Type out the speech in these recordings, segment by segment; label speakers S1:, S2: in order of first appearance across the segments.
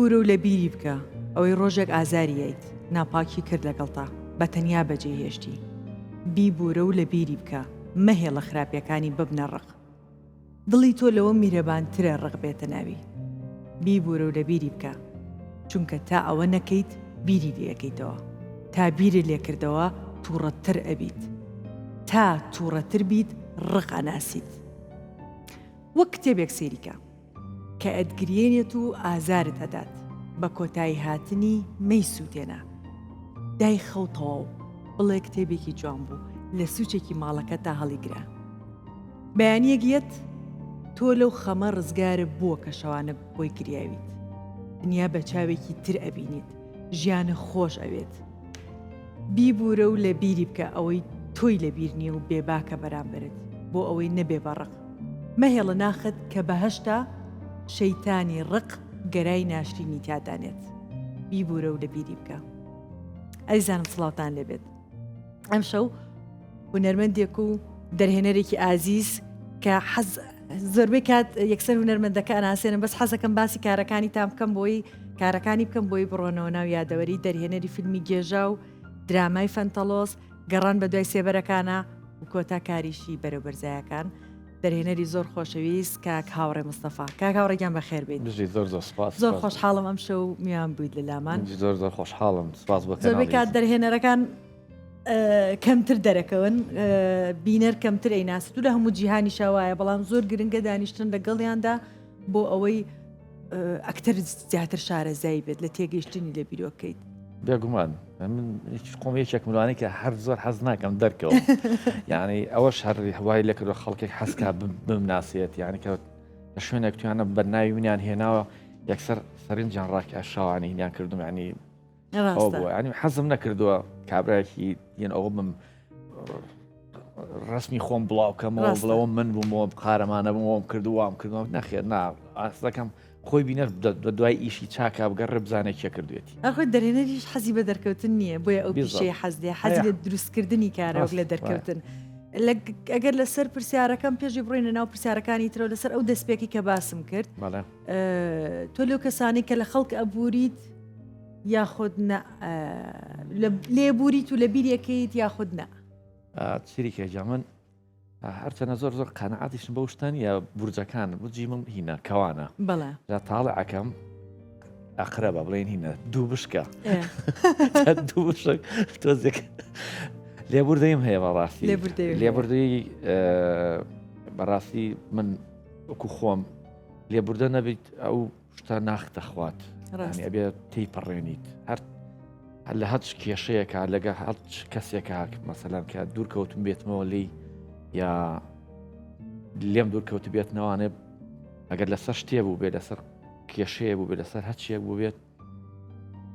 S1: بیبورە و لە بیری بکە ئەوەی ڕۆژێک ئازاری یایت ناپاکی کرد لەگەڵتا بە تەنیا بەجێی هێشتی بیبورە و لە بیری بکە مەهێڵە خراپیەکانی ببنە ڕق دڵی تۆ لەوە میرەبانترە ڕق بێتە ناوی بیبورە و لە بیری بکە چونکە تا ئەوە نەکەیت بیری لێ ئەکەیتەوە تا بیرت لێ کردەوە توڕەتر ئەبیت تا توڕەتر بیت ڕق ئەناسیت وەک کتێبێک سەیری کە. کە ئەتگریێنێت و ئازارت ئەدات، بە کۆتایی هاتنی مەیسووتێنە. دای خەو تەواو، بڵێ کتێبێکی جوان بوو، لە سووچێکی ماڵەکەتا هەڵیگرە. بەیانییەک یەت، تۆ لەو خەمە ڕزگارت بووە کە شەوانە بۆی گریاویت. دنیا بە چاوێکی تر ئەبینیت، ژیانت خۆش ئەوێت. بیبوورە و لە بیری بکە ئەوەی تۆی لە بیر نییە و بێباکە بەرامبەرت، بۆ ئەوەی نەبێ بە ڕق. مەهێڵە ناخت کە بەهەشتە شەیتانی ڕق گەرای ناشرینی تیا دانێت بیبورە و لەبیری بکە ئەیزانم سڵاوتان لێبێت ئەمشەو هونەرمەندێک و دەرهێنەرێکی ئازیز کە حەز زۆربەی کات یەکسەر هونەرمەندەکە ئەناسێنم بەس حەزەکەم باسی کارەکانی تام بکەم بۆی کارەکانی بکەم بۆی بڕۆنەوە ناو یادەوەری دەرهێنەری فیلمی گێژا و درامای فەنتەڵۆس گەڕان بە دوای سێبەرەکانە و کۆتا کاریشی بەرەو بەرزایەکان دەرهێنەری زۆر خۆشەویست کاک هاوڕێ مستەفا کاک هاوڕێ گیان بەخێر بێیت.
S2: بژیت زۆر زۆر سپاس.
S1: زۆر خۆشحاڵم ئەمشەو میوان بوویت لە لامان.
S2: منیش زۆر زۆر خۆشحاڵم سپاس بۆ
S1: کەناڵی. زۆربەی کات دەرهێنەرەکان کەمتر دەرەکەون بینەر کەمتر ئەیناسێت و لە هەموو جیهانیشا وایە بەڵام زۆر گرنگە دانیشتن لەگەڵیاندا بۆ ئەوەی ئەکتەر زیاتر شارەزایی بێت لە تێگەیشتنی لە بیرۆکەیت.
S2: بێگومان من خۆم یەکێک ملوانەی کە هەر زۆر حەز ناکەم دەرکەوم یعنی ئەوەش هەر هەوای لە کردو خەڵکێک حەزکا بمناسێت یعنی کە لە شوێنێک توانە بە ناوی منیان هێناوە یەکسەر سەرنجیان ڕاکێشاوانی هینیان کردم ینی ینی حەزم نەکردووە کابراایکی یەن ئەوە بم ڕسمی خۆم بڵاو کەمەوە بڵەوە من بوومەوە قارەمانە بووم کردو وام کردەوە نەخێر نا ئاستەکەم خۆی بینەر بە دوای ئیشی چاکا بگەڕێ بزانێ کێ کردوێتی.
S1: ئاخۆ دەرهێنەریش حەزی بە دەرکەوتن نییە بۆیە ئەو پیشەی حەز لێ حەزی لە دروستکردنی کارە وەک لە دەرکەوتن. ئەگەر لەسەر پرسیارەکەم پێشی بڕۆینە ناو پرسیارەکانی ترەوە لەسەر ئەو دەستپێکی کە باسم کرد تۆ لەو کەسانی کە لە خەڵک ئەبوریت یاخود لێبوریت و لە بیرەکەیت یاخود نا
S2: چریکە جا من هەرچەنە زۆر زۆر قەناعەتیشم بەو شتە نییە بورجەکان بورجی من هینە کەوانە
S1: بەڵێ
S2: جا تاڵعەکەم ئەقرەبە بڵێن هینە دوو بشکە دوو بشک تۆزێک لێبوردەیم هەیە بەڕاستی لێبوردەی بەڕاستی من وەکو خۆم لێبوردە نەبیت ئەو شتە ناخ دەخوات ئەبێ تی پەڕێنیت هەر هەر لە هەچ کێشەیەکە لەگە هەچ کەسێکە مەسەلەن کە دوور کەوتم بێتمەوە لی یا لێم دوور کەوت بێتنەوانێ ئەگەر لەسەر شتێ بوو بێ لەسەر کێشەیە بوو بێ لەسەر هەچیەک بوو بێت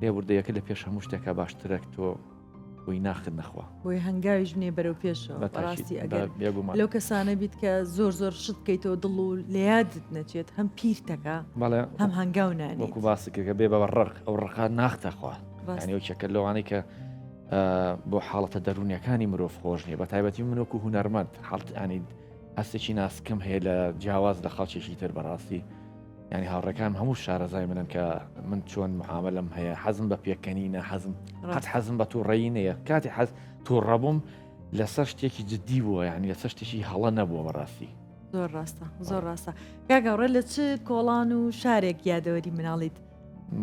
S2: لێبوردەیەکە لە پێش هەموو شتێکە باشترەک تۆ بۆی ناخت نەخوا.
S1: بۆی هەنگاویش بنێ بەرەو پێشەوە بەڕاستی ئەگەر لەو کەسانە بیت کە زۆر زۆر شت بکەیتەوە دڵ و لە یادت نەچێت هەم پیرتەکە هەم هەنگاو نانی
S2: وەکو باسی کردگە بێ بە ڕق ئەو ڕقا ناختەخوا ینی وەکێکە لەوانەی کە بۆ حاڵەتە دەروونیەکانی مرۆڤ خۆش نییە بە تایبەتی من وەکو هونەرمەند حاڵت ینی هەستێکی ناسکم هەیە لە جیاواز لە خەڵکێکی تر بەڕاستی یانی هاوڕێکانم هەموو شارەزای منن کە من چۆن معاملەم هەیە حەزم بە پێکەنینە حەزم قەت حەزم بە تووڕەیی نییە کاتی حەز تووڕەبووم لەسەر شتێکی جددی بووە یعنی لەسەر شتێکی هەڵە نەبووە بەڕاستی
S1: زۆر ڕاستە زۆر ڕاستە کاگەڕێ لە چ کۆڵان و شارێک یادەوەری مناڵیت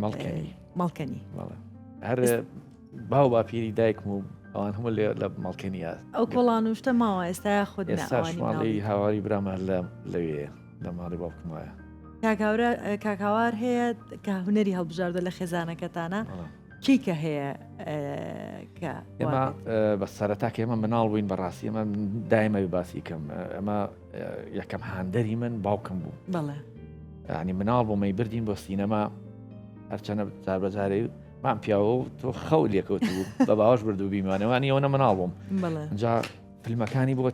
S2: مەڵکەنی
S1: مەڵکەنی
S2: هەر باو باپیری دایکم و ئەوان هەموو لێ لە مەڵکەنیە
S1: ئەو کۆڵان و شتە ماوە ئێستا خود
S2: ئێستاش ماڵی هاواری برامە لە لەوێ لە ماڵی باوکم وایە.
S1: کاک هاورا کاک هاوار هەیە کە هونەری هەڵبژاردە لە خێزانەکەتانە کێی کە هەیە کە
S2: ئێمە بە سەرەتا کە ئێمە مناڵ بووین بەڕاستی ئێمە دایمە باسی کەم ئەمە یەکەم هاندەری من باوکم بوو
S1: بەڵێ
S2: ینی مناڵ بۆ مەی بردین بۆ سینەما هەرچەنە جار بەجارێ مام پیاوە و تۆ خەو لێکەوت بوو بە باوەش بردو بیمانەوانی ئەوە مناڵ بووم جا فیلمەکانی بۆ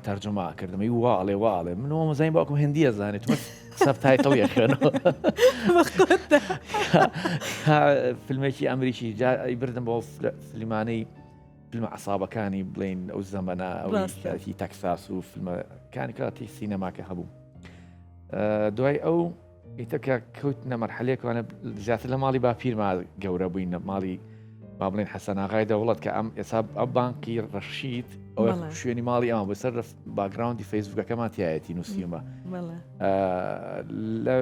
S2: تەرجومە کردم ی واڵێ واڵێ من مەزانین باوکم هندیە زانێت subtitle خوێنەوە فیلمێکی ئەمریکی بردم بۆ فیلمانەی فیلمە عسابەکانی بڵین ئەو زەمەە ئەوی تەکساس و فیلمەکانی کاتی سینەماکە هەبوو دوای ئەو. ئیتر کە کەوتنە مەرحەلێکوانە زیاتر لە ماڵی باپیرما گەورە بووین لە ماڵی با بڵێن حەسەناغای دەوڵەت کە ئەم ئێستا ئەم بانقی ڕەشید ئەوە شوێنی ماڵی ئەوان بەسەر لە background ی فەیسبوکەکەمان تایەتی نووسیومە لە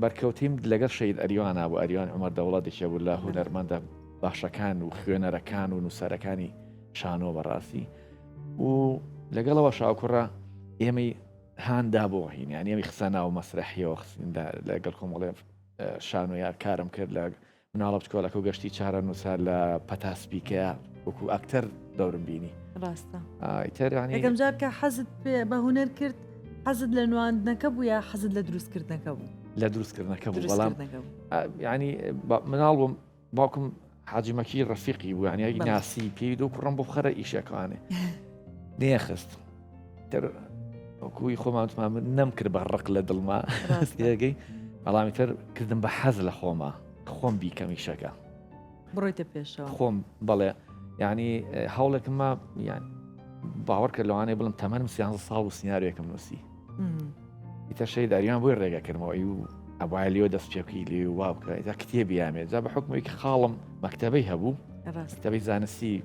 S2: بەرکەوتیم لەگەڵ شەید ئەریوانە بوو ئەریوان عمر دەوڵەت دەکێ بوو لە هونەرمەندە باشەکان و خوێنەرەکان و نووسەرەکانی شانۆ بەڕاستی و لەگەڵەوە شاوکوڕە ئێمەی هاندا بۆ هین یانی ئەوی خسە ناو مەسرەحیەوە خستیندا لەگەڵ کۆمەڵێ شانۆیا کارم کرد لە مناڵە بچکۆلەکە و گەشتی چارە نووسا لە پەتاسپیکەیە وەکو ئەکتەر دەورم بینی
S1: ڕاستە یەکەم جار کە حەزت پێ بە هوەر کرد حەزت لە نواندنەکە بوو یا حەزت لە دروستکردنەکە بوو
S2: لە دروستکردنەکە بوو بەڵام ینی مناڵ بووم باوکم حاجی مەکی ڕەفیقی بوو یانی ئەگی ناسی پێی دو کوڕم بۆ بخەرە ئیشەکانێ نێخست تر وەکوی خۆمان من نەم کرد بە ڕق لە دڵما ڕاستەگەی بەڵامی تر کردم بە حەز لە خۆما خۆم بیکەم ئیشەکە
S1: بڕۆیتە پێشەوە
S2: خۆم بەڵێ یعنی هەوڵێکم ما یان باوەڕ کرد لەوانەیە بڵم تەمەنم سیانزە ساڵ و سیناریۆیەکم نووسی ئیتر شەهید ئاریان بۆی ڕێگە کردمەوە ئەی و ئەبایە لێوە دەست پێ بکەی لێ وا بکە ئیتا کتێبی یامێ جا بە حکومێکی خاڵم مەکتەبەی هەبوو مەکتەبەی زانستی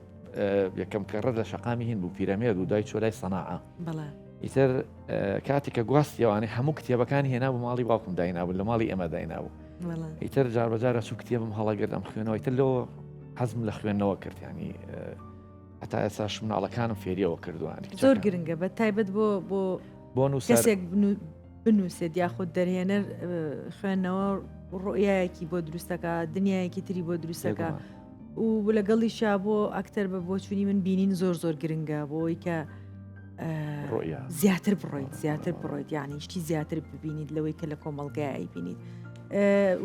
S2: یەکەم کەڕەت لە شەقامی هین بوو پیرەمێرد و دوای چۆلای سەناعە ئیتر کاتێک کە گواستیەوانەی هەموو کتێبەکانی هێنا بوو ماڵی باوکم داینابوو لە ماڵی ئێمە داینابوو ئیتر جار بەجارە چوو کتێبم هەڵەگرت ئەم خوێنەوەی تر لەوە حەزم لە خوێندنەوە کرد ینی هەتا ئێستاش مناڵەکانم فێریەوە کردووە
S1: زۆر گرنگە بە تایبەت بۆ بۆ
S2: بۆ
S1: کەسێک بنووسێت یاخود دەرهێنەر خوێندنەوە ڕۆیایەکی بۆ دروستەکە دنیایەکی تری بۆ دروستەکە و لەگەڵیشا بۆ ئەکتەر بە بۆچوونی من بینین زۆر زۆر گرنگە بۆی کە زیاتر بڕۆیت زیاتر بڕۆیت یعنی شتی زیاتر ببینیت لەوەی کە لە کۆمەلگای بینیت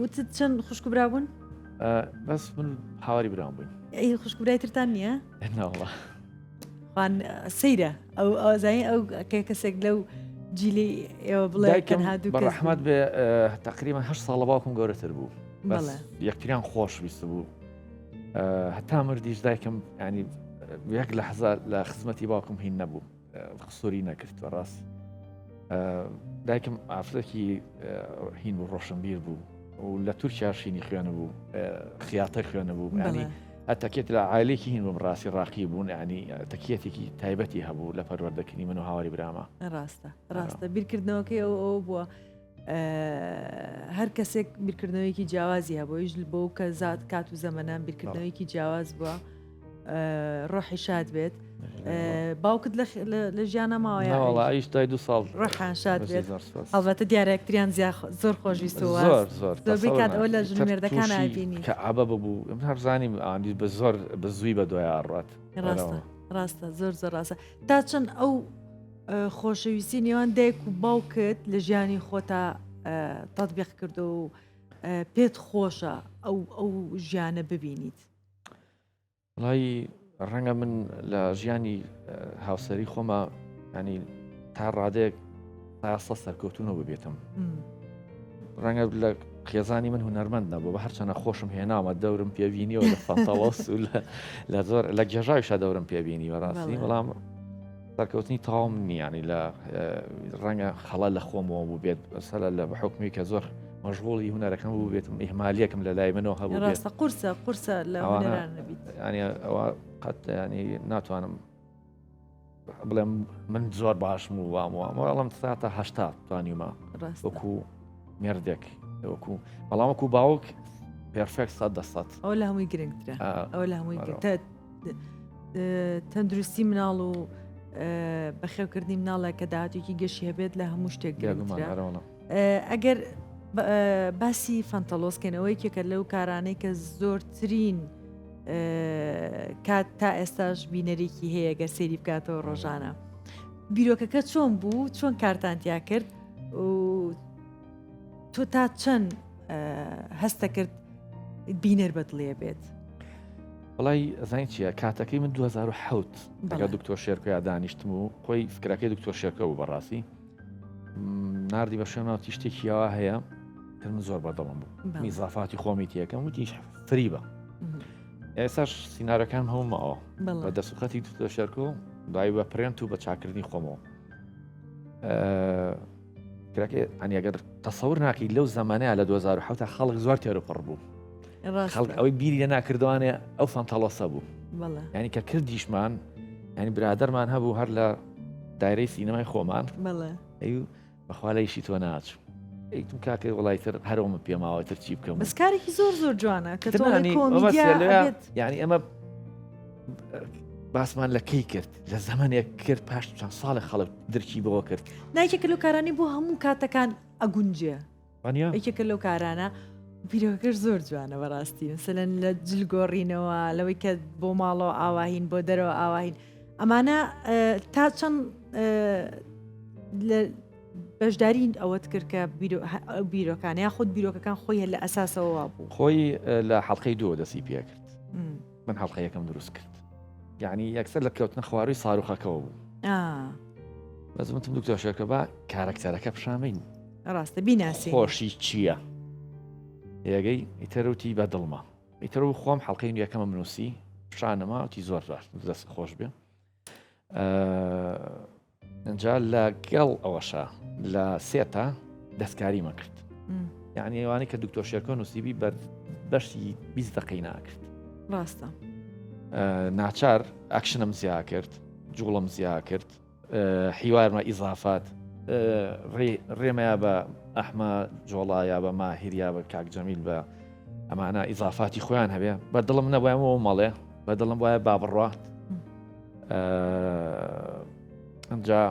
S1: وتت چەند خوشک برابوون؟
S2: بەس من هاواری برام بووین
S1: ئەی خوشک برای ترتان نییە؟
S2: ناوەڵا
S1: خوان سەیرە ئەو ئازایی ئەو کە کەسێک لەو جیلی ئێوە بڵێ تەنها دوو کەس
S2: بە ڕەحمەت بێ تقریبا هەشت ساڵ لە باوکم گەورەتر بوو بەس یەکتریان خۆش ویست بوو هەتا مردیش دایکم ینی یەک لە حەزا لە خزمەتی باوکم هین نەبوو قسوری نەکرد بەڕاست دایکم ئافرەتێکی هین بوو ڕۆشنبیر بوو و لە تورکیا شینی خوێنە بوو خیاتە خوێنە بوو ینی ئەتەکێت لە عیلێکی هین بووم ڕاستی ڕاقی بوون ینی تەکیەتێکی تایبەتی هەبوو لە پەروەردەکردنی من و هاواری برامە
S1: ڕاستە ڕاستە بیرکردنەوەکەی ئەو ئەو بووە هەر کەسێک بیرکردنەوەیەکی جیاوازی هەبوویش بۆ کە زات کات و زەمەنان بیرکردنەوەیەکی جیاواز بووە ڕۆحی شاد بێت باوکت لە ژیانە ماوە
S2: ئەویش دوای دو ساڵ
S1: ڕۆحان شاد بێت هەڵبەتە دیارەکتریان زۆر خۆشویستەوە
S2: زۆر زۆر
S1: زۆربەی کات ئەوە لە ژنمێردەکان بینی
S2: کە ئابە ببوو ئەم هەرزانی ئاندی بە زۆر بە زووی بە دوای ڕات
S1: ڕاستە ڕاستە زۆر زۆر ڕاستە تا چەند ئەو خۆشەویستی نێوان دایک و باوکت لە ژیانی خۆتا تطبیق کردو و پێت خۆشە ئەو ئەو ژیانە ببینیت
S2: وڵی ڕەنگە من لە ژیانی هاوسەری خۆمە ینی تا ڕادێک تاسە سەرکەوتونەوە ببێتم ڕەنگە لە خێزانی من هونەرمەند نەبوو بە هەرچەنە خۆشم هێناوە دەورم پێبینیەوە لە فەنتەڵۆس و لە زۆر لە گێژاویشا دەورم پێبینی بەڕاستی بەڵام سەرکەوتنی تەواوم نییانی لە ڕەنگە خەڵە لە خۆمەوە بوو بێت سەر لە بە حکومی کە زۆر مەشغوڵی هونەرەکەم بوو بێتم ئیهمالیەکم لە لای منەوە هەبوو
S1: ڕاستە قورسە قورسە لە
S2: ینی ئەوە قەت ینی ناتوانم بڵێم من زۆر باشم و وام وام بەڵام ساتە هەشتا توانیمە وەکو مێردێک وەکو بەڵام وەکو باوک perfect سە دەسەد
S1: ئەو لە هەمووی گرنگترە ئەو لە هەمووی گرنگتر تەندروستی مناڵ و بەخێوکردنی مناڵە کە داهاتێکی گەشی هەبێت لە هەموو شتێک گرنگترە ئەگەر باسی فەنتەڵۆسکەنەوە یەکێکە لەو کارانەی کە زۆرترین کات تا ئێستاش بینەرێکی هەیە گەر سەیری بکاتەوە ڕۆژانە بیرۆکەکە چۆن بوو چۆن کارتان تیا کرد و تۆ تا چەند هەستە کرد بینەر بەدڵێ بێت
S2: وڵی ئەزانی چییە کاتەکەی من 2007 لەگەڵ دکتۆر شێرکۆیا دانیشتم و خۆی فکرەکەی دکتۆر شێرکە بوو بەڕاستی ناردی بە شوێن ناوتی شتێکی یاوا هەیە تر من زۆر بەدڵم بوو میزافاتی خۆمی تێکەم وتیش فری بە ئێساش سینارەکان هەموو ماوە بە دەسوخەتی دکتۆر شێرکۆ دوای بە پرێنت و بە چاکردنی خۆمەوە کرەکە ئەنی ئەگەر تەسەور ناکەی لەو زەمانەیە لە 2007 خەڵک زۆر تێر و پڕ بوو خەڵک ئەوەی بیری لە ناکردوانێ ئەو فەنتەڵۆسە بوو ینی کە کردیشمان ینی برادەرمان هەبوو هەر لە دایرەی سینەمای خۆمان ئەی بەخوا لە ئیشی تۆ ناچوو ئەیتم کاکە وڵی تر هەرەوەمە پێماوە تر چی بکەم
S1: بەس کارێکی زۆر زۆر جوانە کە تۆ
S2: یعنی ئەمە باسمان لە کەی کرد لە زەمنێک کرد پاش چەند ساڵە خەڵک درکی بەوە کرد
S1: نایکێکە لەو کارانی بۆ هەموو کاتەکان ئەگونجێ یەکێکە لەو کارانە بیرۆکەش زۆر جوانە بەڕاستی مەسەلەن لە جل گۆڕینەوە لەوەی کە بۆ ماڵەوە ئاواهین بۆ دەرەوە ئاواهین ئەمانە تا چەند لە بەشداری ئەوەت کرد کە بیرۆکان یا خود بیرۆکەکان خۆی هەر لە ئەساسەوە بوو
S2: خۆی لە حڵلقەی دووە دەستی پێکرد من حڵلقە یەکەم دروست کرد یعنی یەکسەر لە کەوتنە خواروی ساروخەکەەوە بوو بەس وتم دکتۆر شێرکە با کارەکتەرەکە پیشانبین
S1: ڕاستە بیناسی
S2: خۆشی چییە یەگەی ئیتەروتی بە دڵمە ئیتر و خۆم حڵلقەی یەکەمە منوسی پیشانەما وتی زۆر باش دەست خۆش بێ ئەجا لەگەڵ ئەوەشە لە سێتا دەستکاریمە کرد یعنی ئەوانەی کە دکتۆر شێرکۆ نووسیبی بەر بەشی 20 دقەی ناکرد
S1: ڕاستە
S2: ناچار ئەکشنم زیا کرد جوڵم زیا کرد حیوارمە ئیزافات ڕێمەیا بە ئەحمە جۆڵا یا بە ماهیر یا بە کاک جەمیل بە ئەمانە ئیزافاتی خۆیان هەبێ بە دڵم نەبووەوە مەڵێ بە دڵم وایە با بڕات ئەجا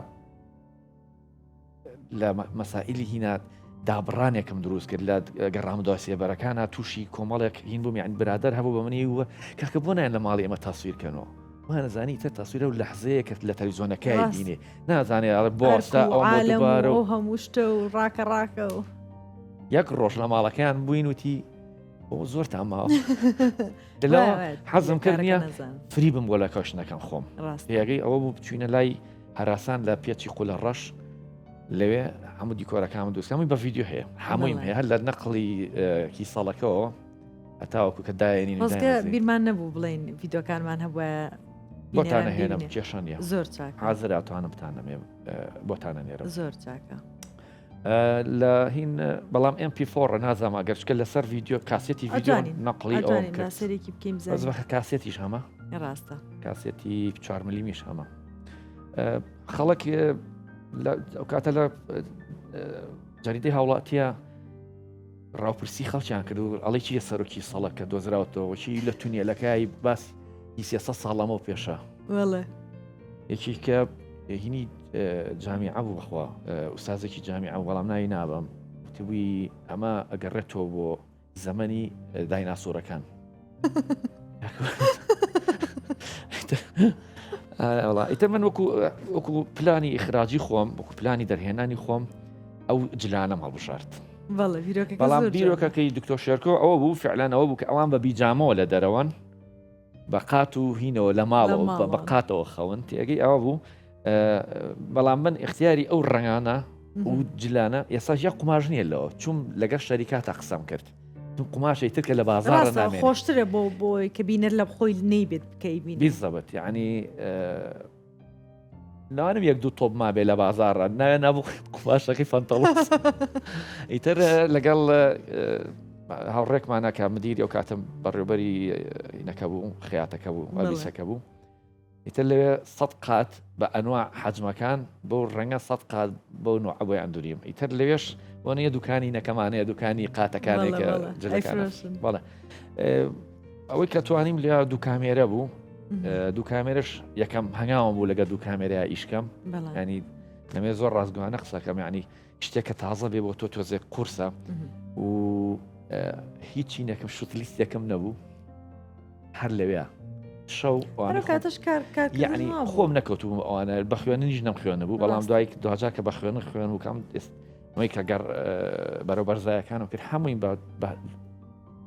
S2: لە مەسائلی هینات دابڕانێکم دروست کرد لە گەڕام دو سێبەرەکانە تووشی کۆمەڵێک هین بووم یان برادەر هەبوو بە منی وە کاکە بۆ نایەن لە ماڵی ئێمە تەسویر کەنەوە وانەزانی تە تەسویرە و لەحزەیە کرد لە تەلویزیۆنەکەی بینێ نازانێ ئەڵێ بۆ ئەو
S1: دووبارە و هەموو شتە و ڕاکە ڕاکە و
S2: یەک ڕۆژ لە ماڵەکەیان بووین وتی بۆ زۆر تا ماوە حەزم کرد نییە فری بم بۆ لە کەشنەکەم خۆم ڕاستیەکەی ئەوە بوو بچوینە لای هەراسان لە پێچی قولە ڕەش لەوێ هەموو دیکۆرەکانم دروست هەمووی بە ڤیدیۆ هەیە هەموویم هەیە هەر لە نەقڵی کیسەڵەکەەوە هەتاوەکو کە دایێنین
S1: خۆزگە بیرمان نەبوو بڵێین ڤیدیۆکانمان هەبووە
S2: بۆتانە هێنم کێشە نیە
S1: زۆر چاک
S2: حاضر ئەتوانم بتانەمێ بۆتانە نێرم
S1: زۆر چاکە.
S2: لە هین بەڵام MP4 نازانم ئەگەر چکە لەسەر ڤیدیۆ کاسێتی ڤیدیۆ نەقڵی ئەوم
S1: کرد سەرێکی بکەین
S2: بەس بەخە کاسێتیش هەمە
S1: ڕاستە
S2: کاسێتی 4 ملیمیش هەمە خەڵک ئەو کاتە لە جەریدەی هاوڵاتیە ڕاوپرسی خەڵکیان کرد و ئەڵی چیە سەرۆکی سەڵە کە دۆزراوەتەوە چی لە تونیەلەکای باس 300 ساڵ لەمەو پێشە یەکی کە هینی جامیعە بوو بەخوا ئوستازێکی جامیعە وەڵام ناوی نابم وتبووی ئەمە ئەگەڕێتەوە بۆ زەمەنی دایناسۆرەکان ئیتر من وەکو وەکو پلانی ئیخراجی خۆم وەکو پلانی دەرهێنانی خۆم ئەو جلانەم هەڵبژارد بەڵام بیرۆکەکەی دکتۆر شێرکۆ ئەوە بوو فعلەن ئەوە بوو کە ئەوان بە بیجامەوە لە دەرەوەن بە قات و هینەوە لە ماڵەوە بە قاتەوە خەون تێگەی ئەوە بوو بەڵام من اختیاری ئەو ڕەنگانە و جلانە ئێستا ژە قوماش نییە لەوە چوم لەگەر شەریکاتە قسەم کرد قوماشی تر کە لە بازار
S1: خۆشترە بۆ بۆی کە بینەر لە خۆی نەیبێت بکەی بین
S2: بیزەبت یعنی لەوانم یەک دوو تۆپ مابێ لە بازاڕە ناوێ نابوو قوماشەکەی فەنتەڵس ئیتر لەگەڵ هاوڕێکمانە کە مدیری ئەو کاتم بەڕێوبەری نەکە بوو خیاتەکە بوو ئەلیسەکە بوو ئیتر لەوێ سە قات بە ئەنوا حەجمەکان بۆ ڕەنگە سە قات بەو نوعە بۆی ئەندوریم ئیتر لەوێش بۆ نیە دوکانی نەکەمانەیە دوکانی قاتەکانێکە جلەکان بەڵێ ئەوەی کە توانیم لە دوو کامێرە بوو دوو کامێرش یەکەم هەنگاوم بوو لەگە دوو کامێرا ئیشکەم ینی نەمێ زۆر ڕاستگوانە قسەکەم ینی شتێکە تازە بێ بۆ تۆ تۆزێک قورسە و هیچی نەکەم shot list ێکم نەبوو هەر لەوێ شەو
S1: کاتش کار
S2: یعنی خۆم نەکەوتبووم ئەوانە بە خوێننیش نەم خوێنە بوو بەڵام دوای دوجار کە بە خوێنن خوێن و کام ئێست ئەوەی کە گەڕ بەرەو بەرزایەکان و کرد هەمووی بە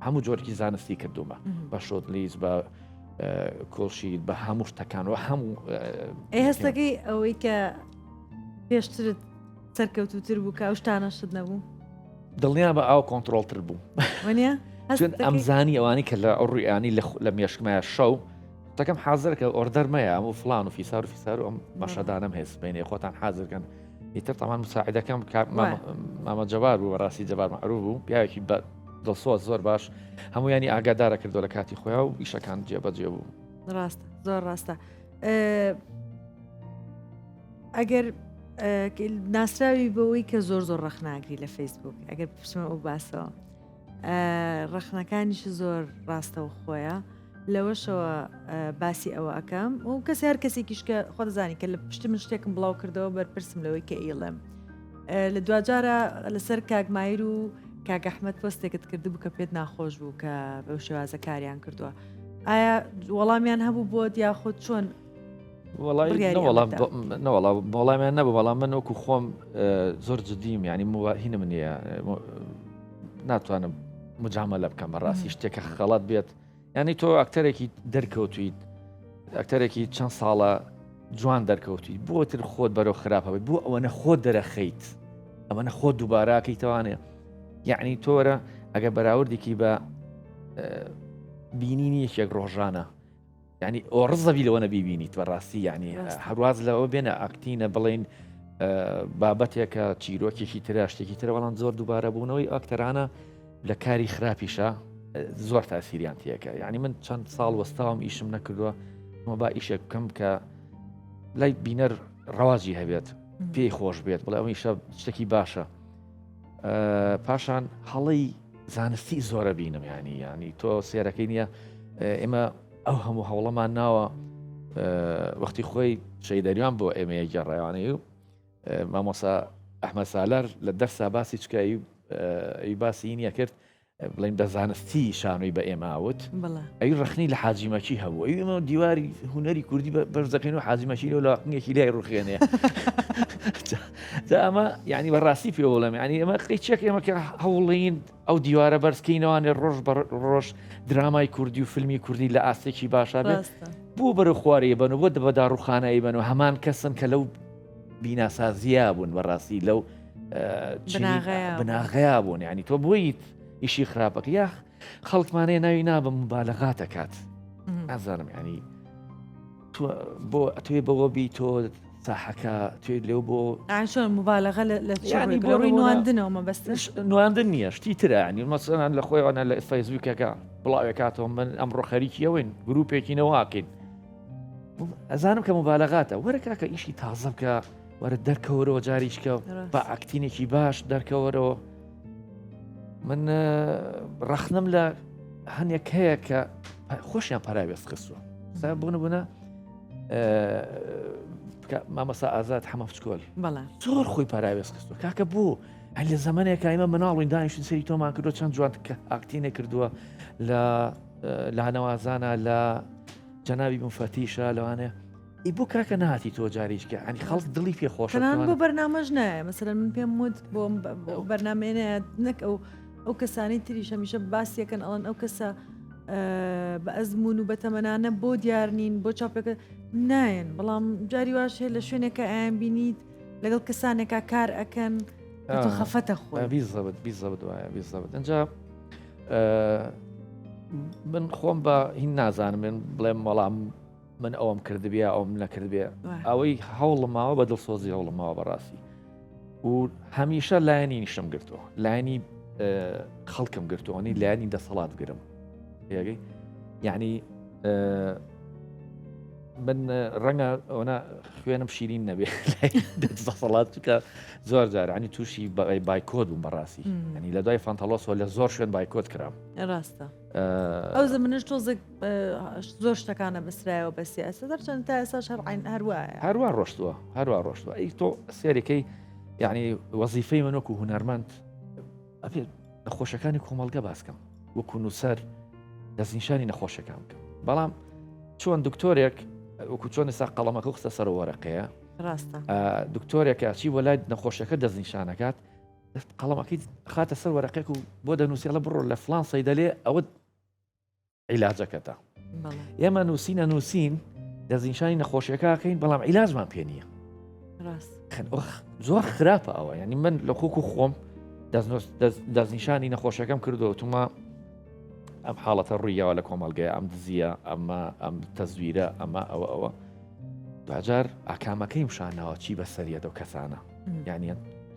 S2: هەموو جۆرکی زانستی کردومە بە shot list بە call sheet بە هەموو شتەکان و هەموو
S1: هەستەکەی ئەوەی کە پێشترت سەرکەوتوتر بوو کە ئەو شتانەشت نەبوو
S2: دڵنیا بە ئاو کۆنتترۆلتر بوو ئەمزانی ئەوانی کە لە ئەو ڕویانی لە مێشکمایە شەو تەکەم حاضر کە order مەیە ئەم و فلان و فیسار و فیسار و ئەم مەشەدانم هەیە سبینێ خۆتان حاضرکەن. ئیتر تەمان مساعدەکەم مامە جەبار بوو بەڕاستی جەبار معروف بوو پیاوێکی بە دڵسۆز زۆر باش هەمویانی ئاگادارە کردو لە کاتی خۆیان و ئیشەکان جێبەجێ بوو.
S1: ڕاستە زۆر ڕاستە ئەگەر ناسراوی بەوەی کە زۆر زۆر ڕەخناگری لە فەیسبوک ئەگەر بچمە ئەو باسەوە ڕەخنەکانیش زۆر ڕاستەوە خۆیە لەوەشەوە باسی ئەوە ئەەکەم و کەس هەر کەسێکیش کە خۆ دەزانی کە لە پشتی من شتێکم بڵاو کردەوە بەرپرسم لەوەی کە ئیڵێم لە دواجارە لەسەر کاک مایر و کاک ئەحمەد پۆستێکت کردبوو کە پێت ناخۆش بوو کە بەو شێوازە کاریان کردووە ئایا وەڵامیان هەبوو بۆت یاخود چۆن
S2: نەوەڵا وەڵامیان نەبوو بەڵام من وەکو خۆم زۆر جدیم ینی هینم نییە ناتوانم مجامە لە بکەم بەڕاستی شتێکە خەڵات بێت ینی تۆ ئەکتەرێکی دەرکەوتویت ئەکتەرێکی چەند ساڵە جوان دەرکەوتوی بۆ تر خۆت بەرەو خراپەوەی بۆ ئەوەنە خۆت دەرەخەیت ئەوەنە خۆت دووباراکەیتوانێ یعنی تۆرە ئەگە بەراوردێکی بە بینینی یەکێک ڕۆژانە ینی ئۆڕزەبی لەوە نەبیبینیت بەڕاستی ینی هەرواز لەوە بێنە ئاکتینە بڵین بابەتێکە چیرۆکێکی ترە شتێکی ترە بەڵام زۆر دووبارە بوونەوەی ئەکتەرانە لە کاری خراپیشە زۆر تاسیریان تێکە یعنی من چەند ساڵ وەستاوم ئیشم نەکردووە با ئیشێک بکەم کە لای بینەر ڕەواجی هەبێت پێی خۆش بێت بڵێ ئەم ئیشە شتێکی باشە پاشان هەڵەی زانستی زۆرە بینم ینی ینی تۆ سێرەکەی نییە ئێمە ئەو هەموو هەوڵەمان ناوە وەختی خۆی شەیدەریان بۆ ئێمەیە گەڕایوانەی و مامۆسا ئەحمە سالار لە دەرسا باسی چکایی ئەی باسی نییە کرد بڵێن بە زانستی شانۆی بە ئێمە وت ئەی ڕخنی لە حاجیمەکی هەبوو ئەی ئێمە دیواری هوەری کوردی بەرزەکەین و حاجیمەکی لەو لاقنێکی لای ڕوخێنێ جا ئەمە یعنی بەڕاستی پێ بڵێم یعنی ئێمە قیچێک ئێمە کە هەوڵین ئەو دیوارە بەرزکەینەوانێ ڕۆژ بە ڕۆژ درامای کوردی و فیلمی کوردی لە ئاستێکی باشا بێت بۆ بەرە خوارەیە بن و بۆ بەدا ڕوخانایی بن و هەمان کەسن کە لەو بیناسازییا بوون بەڕاستی لەو بناغەیا بوون ینی تۆ بۆیت ئیشی خراپەکە یاخ خەڵکمانەیە ناوی نابم مبالغاتەکات نازانم ینی بۆ ئەتوێ بەوە بی تۆ ساحەکە توێ لێو بۆ
S1: چۆن مبالغە لە ینی بۆ ڕووی نواندنەوە مەبەست
S2: نواندن نییە شتی ترە ینی مەسەلەن لە خۆیانە لە فەیسبووکەکە بڵاوێکاتەوە من ئەمڕۆ خەریکی ئەوەین گروپێکی نەواکەین ئەزانم کە مبالغاتە وەرە کاکە ئیشی تازە بکە وەرە دەرکەوەرەوە جاریشکە بە ئاکتینێکی باش دەرکەوەرەوە من ڕەخنم لە هەنێک هەیە کە خۆشیان پەراوێز خستووە سا بۆ نمونە مامەسا ئازاد حەمە بچکۆل زۆر خۆی پەراوێز خستووە کاکە بۆ هەر لە زمانێک ئایمە مناڵین دانیشتن سەری تۆمان کردو چەند جوان کە ئاکتینێ کردووە لە لانەوازانە لە جەنابی مفەتیشە لەوانەیە ئی بۆ کاکە نهاتی تۆ جاریشکە ئەنی خەڵک دڵی پێ خۆش
S1: بۆ بەرنامەش نایە مەسەرەن من پێم وت بۆ بەرنمەیە نەک ئەو ئەو کەسانی تریش هەمیشە باسیەکەن ئەڵەن ئەو کەسە بە ئەزمون و بەتەمەنانە بۆ دیار نین بۆ چاپەکە نایەن بەڵام جاری واش هەیە لە شوێنێکە ئەیان بینیت لەگەڵ کەسانێکا کار ئەکەن خەفەتە خۆ
S2: بیزەبت بیزەبت وایە بیزەبت ئەجا من خۆم بە هین نازانم من بڵێم وەڵام من ئەوم کردبێ ئەوم نەکردبێ ئەوەی هەوڵماوە بە دڵسۆزی هەوڵماوە بەڕاستی و هەمیشە لایەنی نیشم گرتووە لایەنی خەڵکم گرتووەنی لایەنی دەسەڵات گرم یاگەی یعنی من ڕەنگە ئەوە خوێنم شیرین نەبێ دەسەڵات چکە زۆر جارانی تووشی بایکۆت بووم بەڕاستی ینی لە دوای فانتەڵۆسەوە لە زۆر شوێن بایکۆت کرام
S1: ڕاستە ئەو زمنش تۆزێک زۆر شتەکانە بەسرایەوە بە سیاسە دەرچەند تا ئێساش هەر عین هەروایە
S2: هەروە ڕۆشتووە هەروە ڕۆشتووە ئەی تۆ سێرەکەی یعنی وەزیفەی من وەکو هونەرمەند ئەبێت نەخۆشەکانی کۆمەڵگە باسکەم وەکو نووسەر دەستنیشانی نەخۆشەکان بکەم بەڵام چۆن دکتۆرێک وەکو چۆن ئێستا قەڵەمەکە خستە سەر وەرەقەیە
S1: ڕاستە
S2: دکتۆرێکە چی بۆ لای نەخۆشەکە دەستنیشانەکات قەڵەمەکەی خاتە سەر وەرەقێک و بۆ دەنووسێڵە بڕۆ لە فلان سەیدەلێ ئەوە عیلاجەکەتە ئێمە نووسینە نووسین دەستنیشانی نەخۆشیەکەکەین بەڵام عیلاجمان پێ نییە زۆر خراپە ئەوە ینی من لە خۆک و خۆم دەستنیشانی نەخۆشەکەم کردو تومە ئەم حاڵەتە ڕوویەوە لە کۆمەلگەیە ئەم دزیە ئەمە ئەم تەزویرە ئەمە ئەوە ئەوە دوجار ئاکامەکەیم شانەوە چی بەسەریە دەو کەسانە. یعنی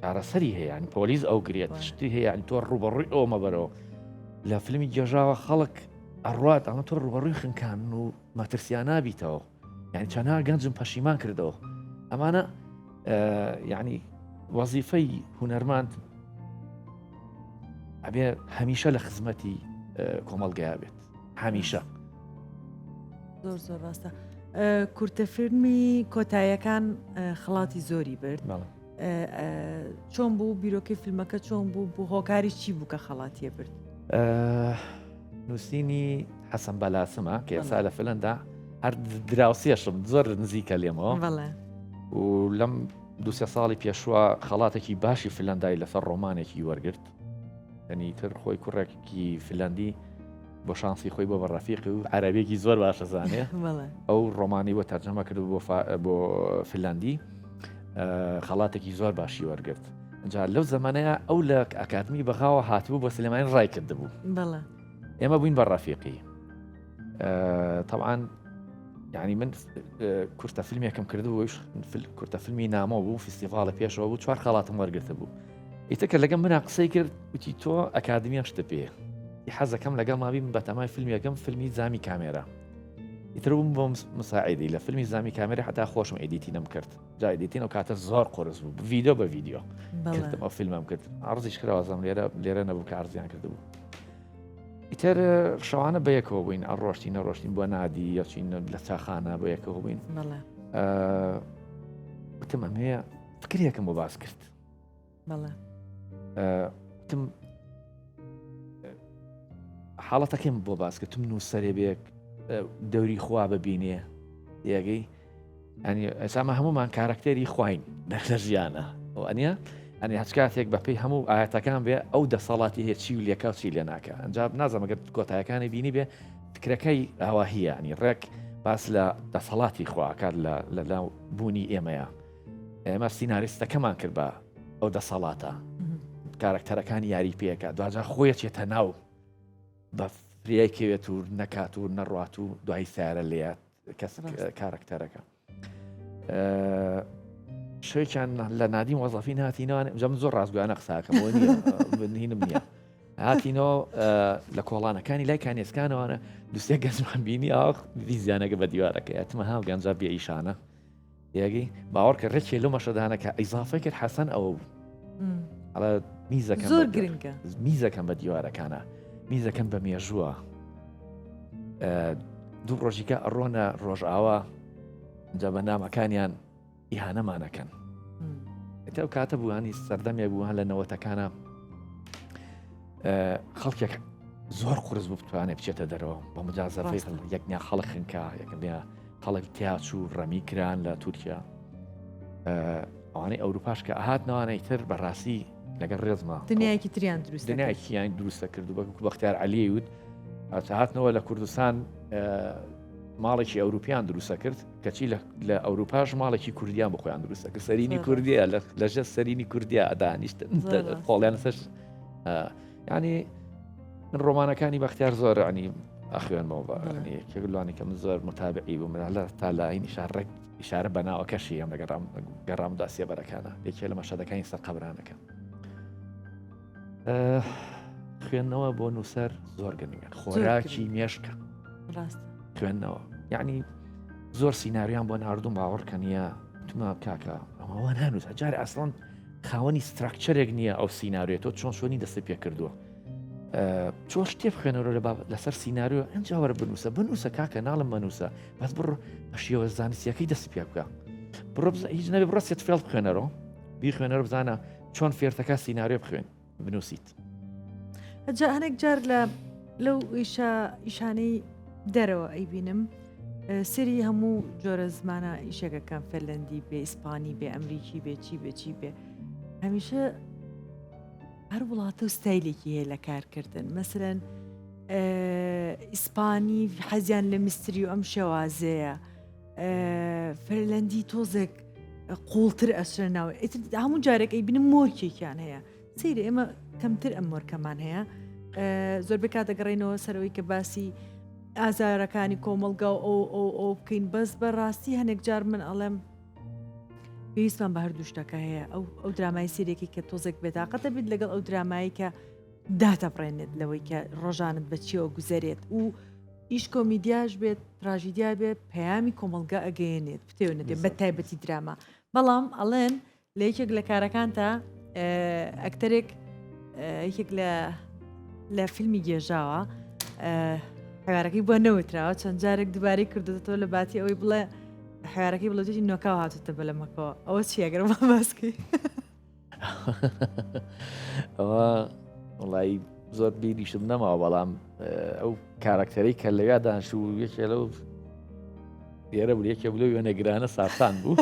S2: چارەسەری هەیە یعنی پۆلیس ئەو گرێت شتی هەیە یعنی تۆ ڕوبەڕووی ئەو مەبەرەوە لە فیلمی گێژاوە خەڵک ئەڕات ئەمە تۆ ڕوبەڕووی خنکان و مەترسیان نابیتەوە یعنی چەندها گەنجم پەشیمان کردەوە ئەمانە یعنی وەزیفەی هونەرماند ئەبێ هەمیشە لە خزمەتی کۆمەڵگەیا بێت هەمیشە
S1: زۆر زۆر ڕاستە کورتە فیلمی کۆتایەکان خڵاتی زۆری برد چۆن بوو بیرۆکەی فیلمەکە چۆن بوو بۆ هۆکاری چی بوو کە خەڵاتیە برد
S2: نووسینی حەسەن بەلاسمە کە ئێستا لە فلەندا هەر دراوسێشم زۆر نزیکە لێمەوە و لەم دوسێ ساڵی پێشوە خەڵاتێکی باشی فلەندای لەسەر ڕۆمانێکی وەرگرت ینی تر خۆی کوڕێکی فلەندی بۆ شانسی خۆی بۆ بە ڕەفیقی و عەربێکی زۆر باشە زانێ ئەو ڕۆمانی بۆ تەرجەمە کرد بۆ بۆ فلەندی خەڵاتێکی زۆر باشی وەرگرت جا لەو زمانەیە ئەو لە ئەکادمی بەغاوە هاتبوو بۆ سلێمانی ڕای کردبوو ئێمە بووین بە ڕەفیقی طبعاان یعنی من کورتە فیلمێکم کردبوو کورتە فیلمی نامۆ بوو فیستیڤاڵە پێشەوە بوو چوار خەڵاتم وەرگرتە بوو ئیتر کە لەگەم منا قسەی کرد وتی تۆ ئەکادمیان شتە پێ حەزەکەم لەگەڵ مابی من بەتەمای فیلمێکم فیلمی زامی کامێرا ئیتر بووم بۆ مساعیدی لە فیلمی زامی کامێرا حتا خۆشم edit ینم کرد جا editing ئەو کاتە زۆر قرس بوو ڤیدیۆ بە ڤیدیۆ کردم ئەو فیلمم کرد عرضیش کراوازم لێرە لێرە نەبوو کە عرضیان کردبوو ئیتر شەوانە بەیەکەوە بووین ئەڕۆشتین نەڕۆشتین بۆ نادی یەچین لە چاخانە بە یەکەوە بووین وتم ئەمەیە فکرێکم بۆ باس کرد وتم حاڵەتەکەم بۆ باس کردم نووسەرێ بێک دەوری خوا ببینێ یاگەی ئەنی ئێسامە هەمومان کارکتەری خواین لە ژیانە ئەنیە ئەنی هەچ کاتێک بەپی هەموو ئاەتەکان بێ ئەو دەسەڵاتی هەیە چی و لێکا چی لێ ناکە ئەنجا نازانم گەر کۆتایەکانی بینی بێ فکرەکەی ئاواهیە ینی ڕێک باس لە دەسەڵاتی خواکات لە لە بوونی ئێمەیە ئێمە سیناریستەکەمان کرد بە ئەو دەسەڵاتە کارکتەرەکانی یاری پێکە دواجار خۆیە چێتە ناو بە فریای کەوێت و نەکات و نەڕات و دوای سیارە لێات کەس کارکتەرەکە شوێکیان لە نادی وەزەفی هاتینەوە جەم زۆر ڕاستگویانە قساکەم هینم نییە هاتینەوە لە کۆڵانەکانی لای کانێسکانەوەە دوسێ گەنجمان بینی ئاخ ویزیانەکە بە دیوارەکە ئەتمە هاو گەنجا بێ ئیشانە یاگەی باوەڕ کە ڕێکێ لەو مەشەدانە کە ئیزافە کرد حەسەن ئەوە بوو ئەڵە میزەکە
S1: زۆر گرنگە
S2: میزەکەم بە دیوارەکانە میزەکەم بە مێژووە دوو ڕۆژیکە ئەڕۆنە ڕۆژئاوا جا بە نامەکانیان ئیهانەمانەکەن ئەو کاتە بووانی سەردەمێک بووان لە نەوەتەکانە خەڵکێک زۆر قرس بوو بتوانێت بچێتە دەرەوە بە مجازەفەی یەکنیا خەڵک خنکا یەکەمیا خەڵک تیاچوو ڕەمی کران لە تورکیا ئەوانەی ئەوروپاش کە هاتنەوانەی تر بەڕاستی لەگەڵ ڕێزما
S1: دنیایەکی تریان دروست
S2: دنیایەکیان دروستە کرد و بە بەختیار عەلی وت هاتنەوە لە کوردستان ماڵێکی ئەوروپیان دروستە کرد کەچی لە ئەوروپاش ماڵێکی کوردیان بۆ خۆیان دروستە کرد سەرینی کوردیە لەژێر سەرینی کوردیا دانیشتن خۆڵیان سەر ینی من ڕۆمانەکانی بەختیار زۆر عنی ئەخوێنمەوە کەلوانی کە من زۆر متابعی بوو من لە تا لاین ئیشارڕێک ئیشارە بە ناوەکەشی ئەم لەگەڕام گەڕامدا سێبەرەکانە یەکێ لە مەشەدەکانی سەر قەبرانەکە خوێندنەوە بۆ نووسەر زۆر گرنگە خۆراکی مێشکە
S1: ڕاست
S2: خوێندنەوە یعنی زۆر سیناریان بۆ ناردوم باوەڕکە نییە تما کاکە ئەمەوە نانووسە جار ئەسڵەن خاوەنی structure ێک نییە ئەو سیناریۆ تۆ چۆن چۆنی دەستی پێ کردووە چۆن شتێ بخوێنەرەوە لە لەسەر سیناریۆ ئەنجا وەرە بنووسە بنووسە کاکە ناڵم مەنووسە بەس بڕ بە شێوە زانستیەکەی دەستی پێ بکە بڕۆ هیچ نەبێ بڕۆ سێتفێڵد بخوێنەرەوە بیخوێنەرە بزانە چۆن فێرتەکە سیناریۆ بخوێن بنووسیت.
S1: جا هەنێک جار لە لەو ئیشە ئیشانەی دەرەوە ئەیبینم سری هەموو جۆرە زمانە ئیشەکەکەم فەرلەندی بێ ئیسپانی بێ ئەمریکی بێ چی بێ چی بێ هەمیشە هەر وڵاتە و ستایلێکی هەیە لە کارکردن مەسەرەن ئیسپانی حەزیان لە mystery و ئەم شێوازەیە فەرلەندی تۆزێک قوڵتر ئەچنە ناو هەموو جارێک ئەی بینم مۆرکێکیان هەیە سەیرە ئێمە کەمتر ئەم مۆرکەمان هەیە زۆر بکات دەگەڕێنەوە سەرەوەی کە باسی ئازارەکانی کۆمەڵگا و ئەو ئەو ئەو بکەین بەس بە ڕاستی هەنێک جار من ئەڵێم. پێویستمان بە هەردوو شتەکە هەیە ئەو ئەو درامای سیرێکی کە تۆزێک بێتاقەتە بیت لەگەڵ ئەو درامایی کە داتەبڕێنێت لەوەی کە ڕۆژانت بە چیەوە گوزەرێت و ئیش کۆمیدیاش بێت تراژیدیا بێت پەیامی کۆمەڵگا ئەگەیەنێت بتەوێ نەتێ بە تایبەتی دراما بەڵام ئەڵێن لە یەکێک لە کارەکانتا ئەکتەرێک یەکێک لە لە فیلمی گێژاوە حوارەکەی بۆ نەوتراوە چەند جارێک دووبارەی کردوێتەوە لە باتی ئەوەی بڵێ حوارەکەی بڵێتی نۆکاو هاتوتە بەلەمەکەەوە ئەوە چیەگەر باسکی
S2: ئەوە وڵی زۆر بیریشم نەماوە بەڵام ئەو کارکتەری کە لەویا دانشوو یەکێ لەو لێرە بوو یەکێ بلو وێنەگرانە ساسان بوو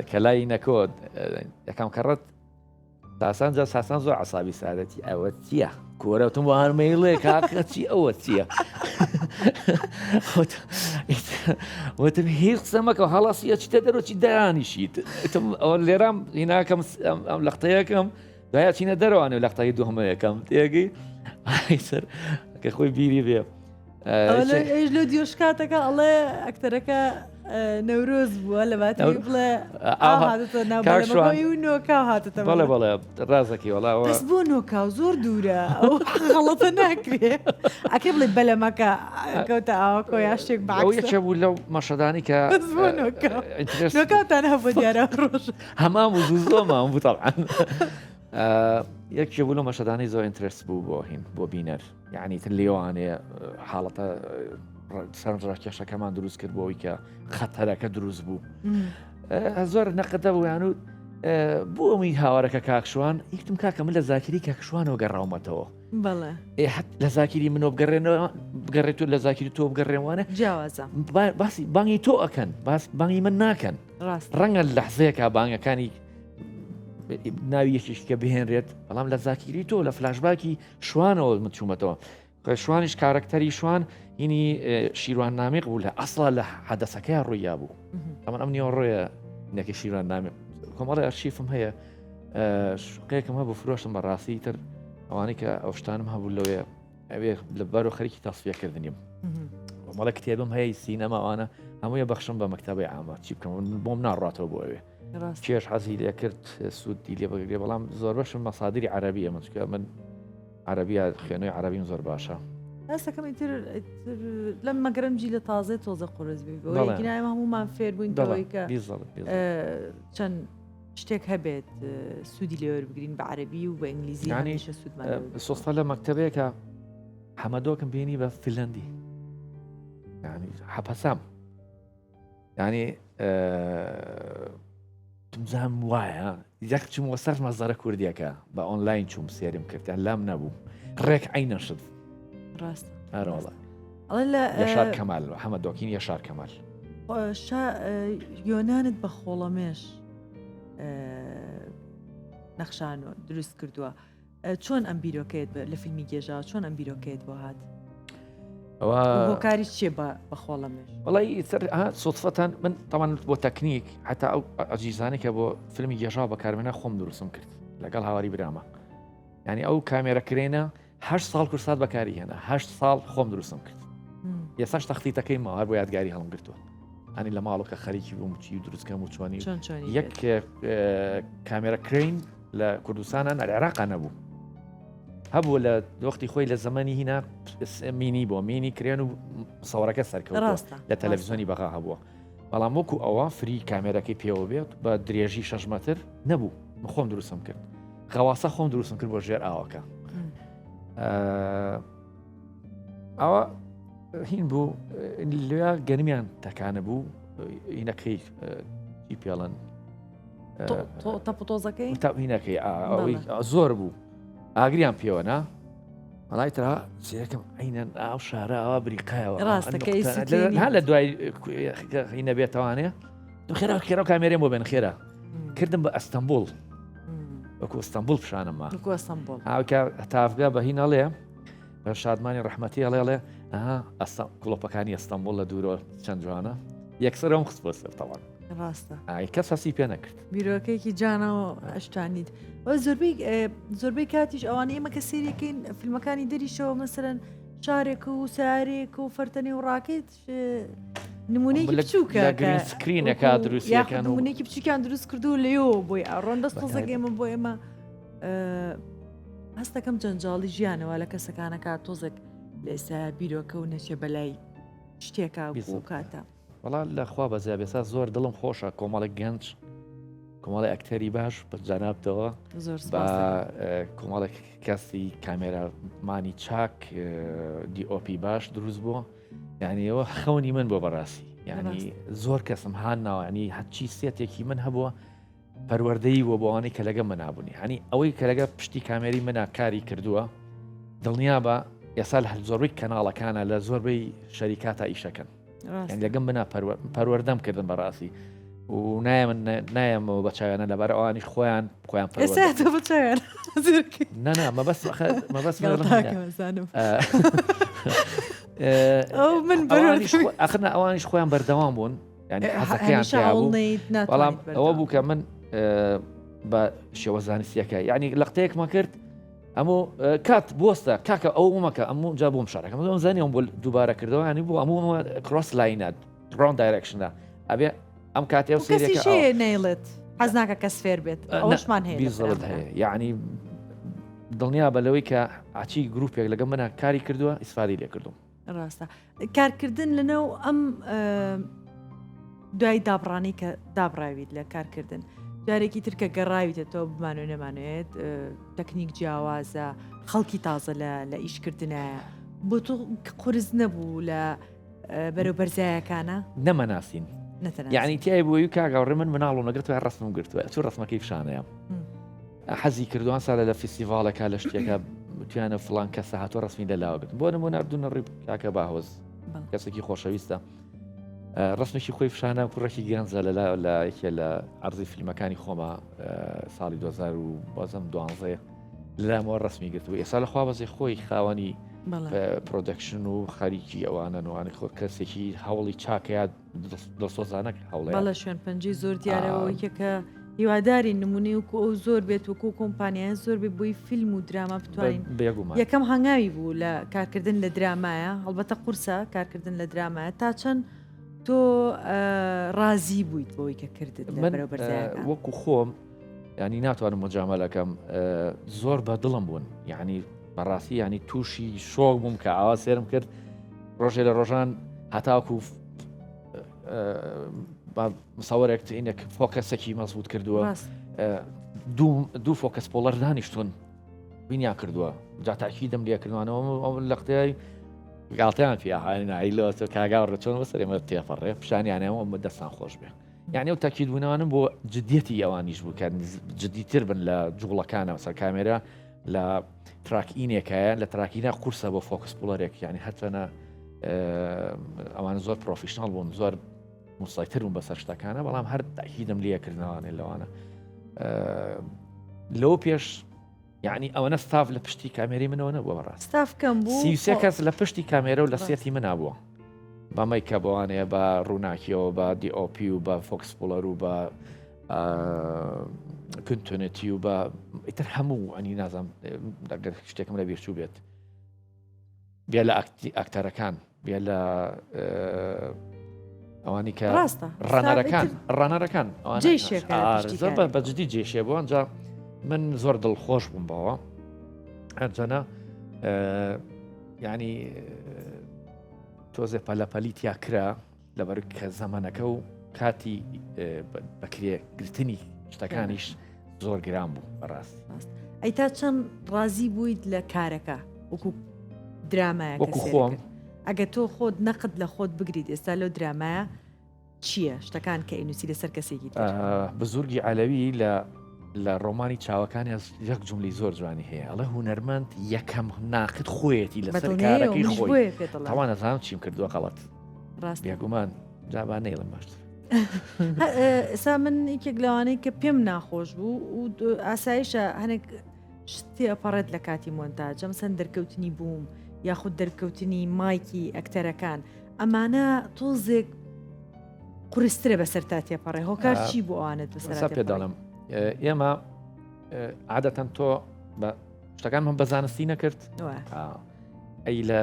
S2: کە لای نەکۆ یەکەم کەڕەت ساسان جا ساسان زۆر عسابی سادەتی ئەوە چییە کۆرەتم بۆ هەرمەیڵێ کاکە چی ئەوە چییە؟ وتم هیچ قسە مەکە هەڵەسی ئەچیتە دەرەوە چی دانیشیت ئەوە لێرام هیناکەم ئەم لەختەیەکەم دوای چینە دەرەوانێ لەختای دوهمەیەکەم تێگەی سەر کە خۆی بیری بێ
S1: لە دیۆشکاتەکە ئەڵێ ئەکتەرەکە نەورۆز بووە لە باتی بڵێ و نۆکا هاتە
S2: بەڵێ بەڵێ ڕازەکی وڵا
S1: بەس بۆ نۆکاو زۆر دوورە ئەو غەڵەتە ناکرێ ئەکرێ بڵێ بەلەمەکە کەوتە ئاوەکۆ یا شتێک
S2: ئەو یەکێ بوو لەو مەشەدانی کە
S1: بەس بۆ نۆکاو نۆکاوتان هەبوو دیارە ڕۆژ
S2: هەمان بوو زوو زۆمان بوو تەبعەن یەکێ بوو لەو مەشەدانی زۆر interest بوو بۆ هین بۆ بینەر یعنی تر لێوانێ حاڵەتە سەرنجڕاکێشەکەمان دروست کرد بۆ ئەوی کە خەتەرەکە دروست بوو زۆر نەقدە بوو یان و بۆ ئەوی هاوارەکە کاکشوان یکتم کاکە من لە زاکری کاکشوانەوە گەڕاومەتەوە لە زاکری منۆ بگەڕێنەوە بگەڕێت و لە زاکری تۆ بگەڕێوانە
S1: جیاوازە
S2: باسی بانگی تۆ ئەکەن باس بانگی من ناکەن ڕەنگە لەحزەیەکە بانگەکانی ناوی یەکێکی کە بهێنرێت بەڵام لە زاکیری تۆ لە فلاشباکی شوانەوە من چوومەتەوە شوانیش کارەکتەری شوان هینی شیروان نامیق بوو لە ئەسڵا لە حەدەسەکەی ڕوویا بوو ئەمن ئەم نیوەڕۆیە نەکە شیروان نامیق کۆمەڵی ئەرشیفم هەیە شقێکم هەبوو فرۆشم بەڕاستی تر ئەوانەی کە ئەو شتانم هەبوو لەوێ ئەوێ لە بەرو خەریکی تەسفیەکردنیم کۆمەڵە کتێبم هەیە سینەما ئەوانە هەموویە بەخشم بە مەکتتەبی ئامە چی بکەم بۆم ناڕاتەوە بۆ ئەوێ کێش حەزی لێ کرد سوودی لێ بگرێ بەڵام زۆر بەشم مەسادری عەربیە من چکە من عەربیە خوێنەوەی عەربیم زۆر باشە.
S1: ئێستاکەم ئیتر لەم مەگەرم جی لە تازەی تۆزە قورس بی بەوەی هەمومان فێر بووین بەوەی کە چەند شتێک هەبێت سوودی لێوەربگرین بە عەربی و بە ئینگلیزی هەمیشە سوودمان
S2: سۆستا لە مەکتەبێکە حەمەدۆکم بینی بە فنلندی ینی حەپەسام یعنی تمزام وایە یەک چوومەوە سەر مەزەرە کوردیەکە بە ئۆنلاین چوم سێرم کردیان لام نەبوو ڕێک عین نەشت
S1: ڕاست
S2: ئەرۆڵە لە شار کەمال حەمە دۆکین یە شار کەمال
S1: یۆناانت بە خۆڵەمێش نەخشان و دروست کردووە چۆن ئەم بیرۆکەیەت لە فیلمی گێژاوە چۆن ئەم بیرۆکەیەت بۆ هات؟
S2: ئەوە
S1: هۆکاری چیە بە بەخۆڵەمێش؟
S2: وڵی سوتفەتان من تاوان بۆ تەکنیک حتا ئەو ئەجیزانەی کە بۆ فیلمی گێژاو بەکارمێنە خۆم دروستم کرد لەگەڵ هاواری برامە ینی ئەو کامێرە کرێنە هە ساڵ کورسات بەکاری هێنا هە ساڵ خۆم دروستم کرد ئێساش تەختیتەکەی ما هەر بۆ یادگاری هەڵم گرتووە ئەنی لە ماڵەوە کە خەریکی بووم چی دروستکەم و چۆنی یەک کامێرە کرین لە کوردستانە لە عێراقا نەبوو هەبوو لە وەختی خۆی لە زمانی هینا مینی بۆ مینی کرێن و سەوەرەکە سەرکەوت لە تەلەڤزیۆنی بەغا هەبووە بەڵام وەکو ئەوە فری کامێرەکەی پێوە بێت بە درێژی 6 مەتر نەبوو خۆم دروستم کرد غەواسە خۆم دروستم کرد بۆ ژێر ئاوەکە ئەوە هین بوو لێ گەنمیان تەکانە بوو هینەکەی چی پێڵن
S1: تەپۆزەکەی
S2: هینەکەی زۆر بوو ئاگریان پێوە نا وەڵای ترا سێکم عینەن ئاو شارە ئاوا بریقایەوە
S1: ڕاستەکەی
S2: لە دوای هینە بێتوانێ خێرا خێرا کامێرێم بۆ بێن خێرا کردم بە ئەستەمبول وەکو ئەستەمبول پیشانم ما هاوکە تافگە بە هین ئەڵێ بە شادمانی ڕەحمەتی ئەڵێ ئەڵێ ئەها ئەستا گڵۆپەکانی ئەستەمبول لە دوورەوە چەند جوانە یەکسەرەوەم خست بۆ سەر تەوان
S1: ڕاستە
S2: ئای کەس هەستی پێ نەکرد
S1: بیرۆکەیەکی جانەوە ئەشتانیت زۆربەی زۆربەی کاتیش ئەوانە ئێمە کە سێریەکەین فیلمەکانی دەریشەوە مەسەرەن شارێک و سارێک و فەرتەنی و ڕاکەیت. نمونەیەکی بچووکە
S2: لە green screen ەکە دروستیەکان
S1: و نمونەیەکی بچووکیان دروست کردو لێەوە بۆی ئاڕۆن بەس تۆزێک ئێمە بۆ ئێمە هەستەکەم جەنجاڵی ژیانەوە لە کەسەکانەکە تۆزێک لە ئێستا بیرۆکە و نەچێ بەلای شتێکا و کاتە.
S2: وەڵا لە خوا بەزیا بێسا زۆر دڵم خۆشە کۆمەڵێک گەنج کۆمەڵی ئەکتەری باش بە جەنابتەوە
S1: زۆر
S2: بە کۆمەڵێک کەسی کامێرامانی چاک DOP باش دروست بووە یعنی ئەوە خەونی من بۆ بەڕاستی یعنی زۆر کەسم هاان ناوە ینی هەرچی سێتێکی من هەبووە پەروەردەی بۆ بۆوانەی کە لەگە منابوونی هەنی ئەوەی کە لەگە پشتی کامێری منا کاری کردووە دڵنیا بە ئێستا لە زۆربەی کەناڵەکانە لە زۆربەی شەریکاتە ئیشەکەن لەگەم منا پەروەردەم کردن بەڕاستی و نایە من نایەمەوە بە چاویانە لەبەر ئەوانی خۆیان خۆیان نەنا مەبەست مەبەست
S1: من
S2: ئەخنا ئەوانیش خۆیان بەردەوام بوون ینی حەزەکەیان بەڵام ئەوە بوو کە من بە شێوە زانستیەکە یعنی لەقتەیەکمان کرد ئەمۆ کات بۆستە کاکە ئەو مەکە ئەمو جا بۆم شارەکەم ئەم زانی ئەم بۆ دووبارە کردەوە ینی بۆ ئەمو cross line ە wrong direction ە ئەبێ ئەم کاتێ و
S1: سێرەکە نەیڵێت حەز ناکە کەس فێر بێت ئەوەشمان هەیە
S2: بیزڵت هەیە یعنی دڵنیا بە لەوەی کە ئاچی گروپێک لەگە منە کاری کردووە ئیسفادی لێ کردوم
S1: ڕاستە کارکردن لەناو ئەم دوای دابڕانی کە دابراویت لە کارکردن جارێکی تر کە گەڕاویتە تۆ بمانوێ نەمانوێت تەکنیک جیاوازە خەڵکی تازە لە لە ئیشکردنایە بۆ تۆ قرس نەبوو لە بەرەو بەرزایەکانە
S2: نەمەناسین یعنی تای بۆی کاگاڕێ من مناڵ و نەگرت ڕسمم گرتووە چ ڕسمەکەی فشانەیە حەزی کردووان سالە لە فیستیڤاڵێکا لە شتێکا وتیانە فڵان کەسە هاتووە ڕسمی لە لاوە گرتن بۆ نموونە ئەردوونە ڕی کاکە باهۆز کەسێکی خۆشەویستە ڕسمێکی خۆی فشانە کوڕێکی گەنجە لە لە یەکێ لە عەرزی فیلمەکانی خۆمە ساڵی 2000 و بازم دوانزەیە لامەوە ڕسمی گرت و ئێستا لە خوا بەزێ خۆی خاوەنی production و خەریکی ئەوانە نوانی خۆ کەسێکی هەوڵی چاکەیە دڵسۆزانە هەوڵێ
S1: بەڵێ شوێن پەنجەی زۆر دیارەوە یەکێکە هیوادارین نمونەی وەکو ئەو زۆر بێت وەکو کۆمپانیایە زۆر بێت بۆی فیلم و دراما بتوانین
S2: بێگومان
S1: یەکەم هەنگاوی بوو لە کارکردن لە درامایە هەڵبەتە قورسە کارکردن لە درامایە تا چەند تۆ ڕازی بوویت بۆی کە کردت لە
S2: من
S1: بەرەو بەرزایەکان؟
S2: وەکو خۆم ینی ناتوانم مجامەلەکەم زۆر بە دڵم بوون یعنی بەڕاستی ینی تووشی شۆک بووم کە ئاوا سێرم کرد ڕۆژێ لە ڕۆژان هەتاکو مساوەرێک تینێک focus ێکی مەزبوط کردووە دوو focus puller دانیشتون بینیان کردووە جا تاکیدم لێکردوانەوە ئەو لەقتەی گاڵتەیان پیا نایلەوە کاگا ڕچۆن بەسەر ئێمە تێپەڕێ پیشانیانەوە دەستان خۆش بێ یانی ئەو تەکید بوونەوانم بۆ جدیەتی ئەوانیش بوو کە جدیتر بن لە جوڵەکانەوە سەر کامێرا لە track in ێکایە لە track in ا قورسە بۆ focus puller ێک یعنی هەرچەنە ئەوان زۆر professional بوون زۆر مسەیتر بوون بەسەر شتەکانە بەڵام هەر تاکیدم لێکردنەوانێ لەوانە لەو پێش یعنی ئەوەنە ستاف لە پشتی کامێری منەوە نەبووە بەڕاست
S1: ستاف کەم بوو
S2: 33 کەس لە پشتی کامێرە و لە set ی منا بووە بە مەیکە بەوانەیە بە ڕووناکیەوە بە DOP و بە focus puller و بە continuity و بە ئیتر هەموو ئەنی نازانم ئەگەر شتێکم لە بیرچوو بێت بێ لە ئەکتەرەکان بێ لە ئەوانی کە
S1: ڕاستە
S2: runner ەکان runner ەکان
S1: زۆر
S2: بە جدی جێشێ بوو ئەنجا من زۆر دڵخۆش بووم بەوە هەرجەنە ینی تۆزێ پەلەپەلی تیا کرا لەبەر کە زەمەنەکە و کاتی بەکرێ گرتنی شتەکانیش زۆر گران بوو بەڕاست
S1: ئەی تا چەند ڕازی بوویت لە کارەکە وەکو درامایە
S2: وەکو خۆم
S1: ئەگە تۆ خۆت نەقد لە خۆت بگریت ئێستا لەو درامایە چییە شتەکان کە ئەینوسی لەسەر کەسێکی تر؟
S2: بزورگی عەلەوی لە لە ڕۆمانی چاوەکانی یەک جملی زۆر جوانی هەیە ئەڵێ هونەرمەند یەکەم ناقد خۆیەتی لەسەر کارەکەی خۆی تاوان نەزانم چیم کردووە غەڵەت
S1: ڕاست
S2: بێگومان جابان نەیڵم باشتر
S1: ئێستا من یەکێک لەوانەی کە پێم ناخۆش بوو و ئاسایشە هەنێک شت تێئەپەڕێت لە کاتی مۆنتاج مەسەن دەرکەوتنی بووم یاخود دەرکەوتنی مایکی ئەکتەرەکان ئەمانە تۆزێک قورسترە بەسەر تا تێپەڕێ هۆکار چی بۆ ئەوانت
S2: بەسەر پێ دەڵم ئێمە عادەتەن تۆ بە شتەکان من بە زانستی نەکرد ئەی لە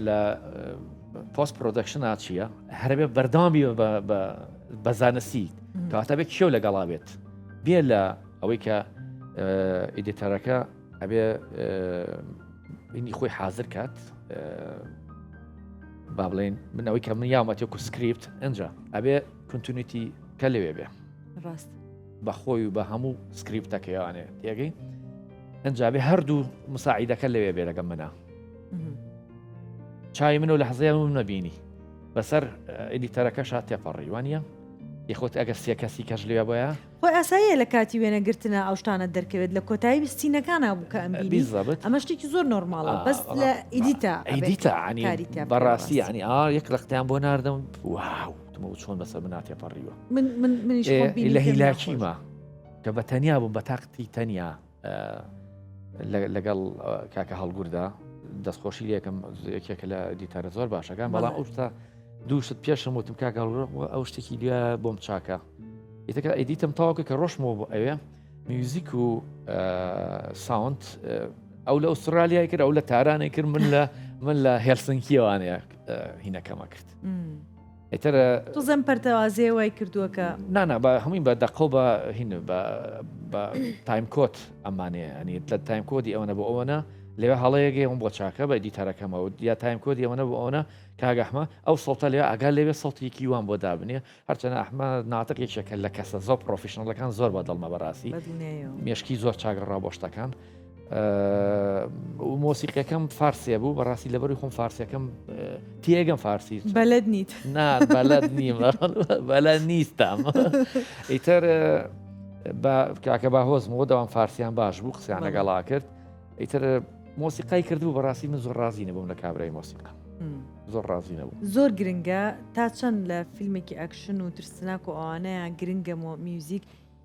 S2: لە post production چییە هەربێ بەردەوام بی بە زانستی کەواتە بێت کێو لەگەڵا بێت بێ لە ئەوەی کە editor ەکە ئەبێ بینی خۆی حاضر کات با بڵێن من ئەوەی کە من یاومەتێک و script ئەجا ئەبێ continuity کە لەوێ بێ
S1: ڕاست
S2: بە خۆی و بە هەموو script ەکەیانێ تێگەی ئەجا بێ هەردوو مساعیدەکە لەوێ بێ لەگەڵ منە چای من و لە حەزەیە من نەبینی بەسەر editor ەکەشا تێپەڕی وانە یخۆت ئەگەر سێ کەسی کەش لێ بۆیە
S1: خۆی ئاساییە لە کاتی وێنەگرتنا ئەو شتانە دەرکەوێت لە کۆتایی سینەکانا بوو کە ئەم بینی
S2: بیزەبت
S1: ئەمە شتێکی زۆر normal ە بەس لە edit ا ئەبێت
S2: edit ا عنی
S1: کاری تیا بکەی
S2: بەڕاستی
S1: بەڕاستی.
S2: عنی ئا یەک لەقتیان بۆ ناردم واو وتم چۆن بەسەر منا تێپەڕیوە
S1: من من منیش خۆم بینیم
S2: لە
S1: پێم
S2: هیلاکیما
S1: ناخۆش.
S2: کە بە تەنیا بووم بە تاقتی تەنیا لەگەڵ کاکە هەڵگوردا دەستخۆشی لەکەم یەکێکە لە editor ە زۆر باشەکان بەڵام ئەو شتە دوو شت پێشم وتم کاکە ئەو شتێکی دویا بۆم چاکە ئیتەکە edit م تەواو کە ڕۆشمەوە بۆ ئەوێ میوزیک و sound ئەو لە ئوسترالیای کرد ئەو لە تارانێک کرد من لە من لە هێلسنکیەوانەیە هینەکەمە کرد
S1: ئیتر تۆزەم پەرتەوازەیە وای کردووە کە
S2: نانا بە هەمووی بە دەقە بە هین بە time code ئەمانەیە ئەنی لە time code ی ئەوەنە بۆ ئەوەنە لەوێ هەڵەیەگەی ئەوم بۆ چاکە بە editor ەکەمەوە یا time code ی ئەوەنە بۆ ئەوەنە کاک ئەحمە ئەو سەوتە لێ ئاگا لێوێ سەوتێکی وان بۆ دابنێ هەرچەنە ئەحمە ناتق یەکێکە لە کەسە زۆر professional ەکان زۆر بە دڵمە بەڕاستی مێشکی زۆر چاگەڕا بۆ شتەکان مۆسیقیەکەم فارسیە بوو بەڕاستی لەبەری خۆم فارسیەکەم تێگەم فارسی
S1: بەلد نیت
S2: نا بەلد نیم بەلد نیستم ئیتر کاکە باهۆزمەوە دەوام فارسیان باش بوو قسەیان لەگەڵا کرد ئیتر مۆسیقای کردبوو بەڕاستی من زۆر ڕازی نەبووم لە کابرای مۆسیقا زۆر ڕازی نەبوو
S1: زۆر گرنگە تا چەند لە فیلمێکی ئەکشن و ترسناک و ئەوانەیە گرنگە میوزیک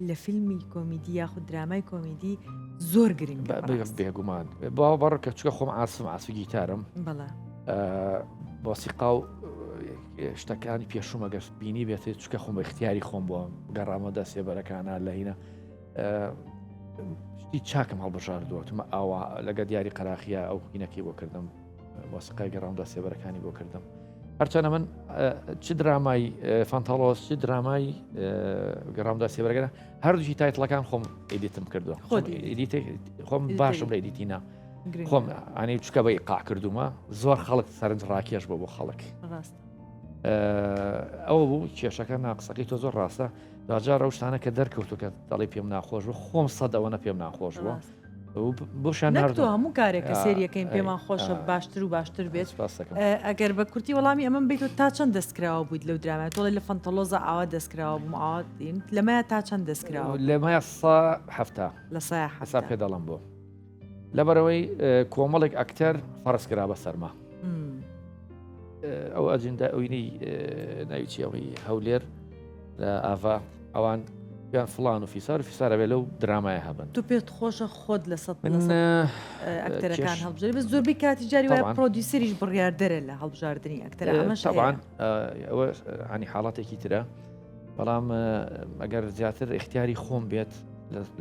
S1: لە فیلمی کۆمیدی یاخود درامای کۆمیدی زۆر گرنگە
S2: بێگومان باوە بەڕ کە چکە خۆم ئاسم ئاسی گیتارم
S1: بەڵێ
S2: مۆسیقا و شتەکانی پێشومە گەشت بینی بێتێت چکە خۆم بە اختیاری خۆم بۆ گەڕامە دەسێبەرەکانە لە هینە شتی چاکم هەڵبژاردووە تمە ئاوا لەگە دیاری قەراخیە ئەو هینەکەی بۆ کردم مۆسیقای گەڕامدا سێبەرەکانی بۆ کردم هەرچەنە من چ درامای فانتاڵۆس چ درامای گەڕامدا سێبەرەکە هەردووکی title ەکان خۆم edit م کردووە خۆم باشم لە edit ینا خۆم ئەنی چکە بە ئیقاع کردومە زۆر خەڵک سەرنج ڕاکێش بۆ بۆ خەڵک ئەوە بوو کێشەکە ناقسەکەی تۆ زۆر ڕاستە دواجار ئەو شتانە کە دەرکەوتو کە دەڵی پێم ناخۆش بوو خۆم سەد ئەوەنە پێم ناخۆش بووە بۆشیان
S1: ناردووە هەموو کارێک کە سێریەکەین پێمان خۆشە باشتر و باشتر بێت ئەگەر بە کورتی وەڵامی ئەمەم بیت و تا چەند دەستکراوە بوویت لەو درامای تۆڵی لە فەنتەڵۆزە ئاوا دەستکراوە بووم ئاوا لەمایە تا چەند دەستکراوە
S2: لەمایە سا هەفتا
S1: لە سا
S2: حسا پێ دەڵم بۆ لەبەرەوەی کۆمەڵێک ئەکتەر فەرز کرا بە سەرما ئەو ئەجندا ئەوینەی ناوی چیەوەی هەولێر لە ئاڤا ئەوان یان فلان و فیسار و فیسارە بێ لەو درامای هەبن
S1: تو پێت خۆشە خۆت لە سە ئەکتەرەکان هەڵبژێری بە زۆربەی کاتی جاری وایە producer یش بڕیاردەرە لە هەڵبژاردنی ئەکتەر ئەمەش
S2: طبعا ئەوە عنی حاڵاتێکی ترە بەڵام ئەگەر زیاتر اختیاری خۆم بێت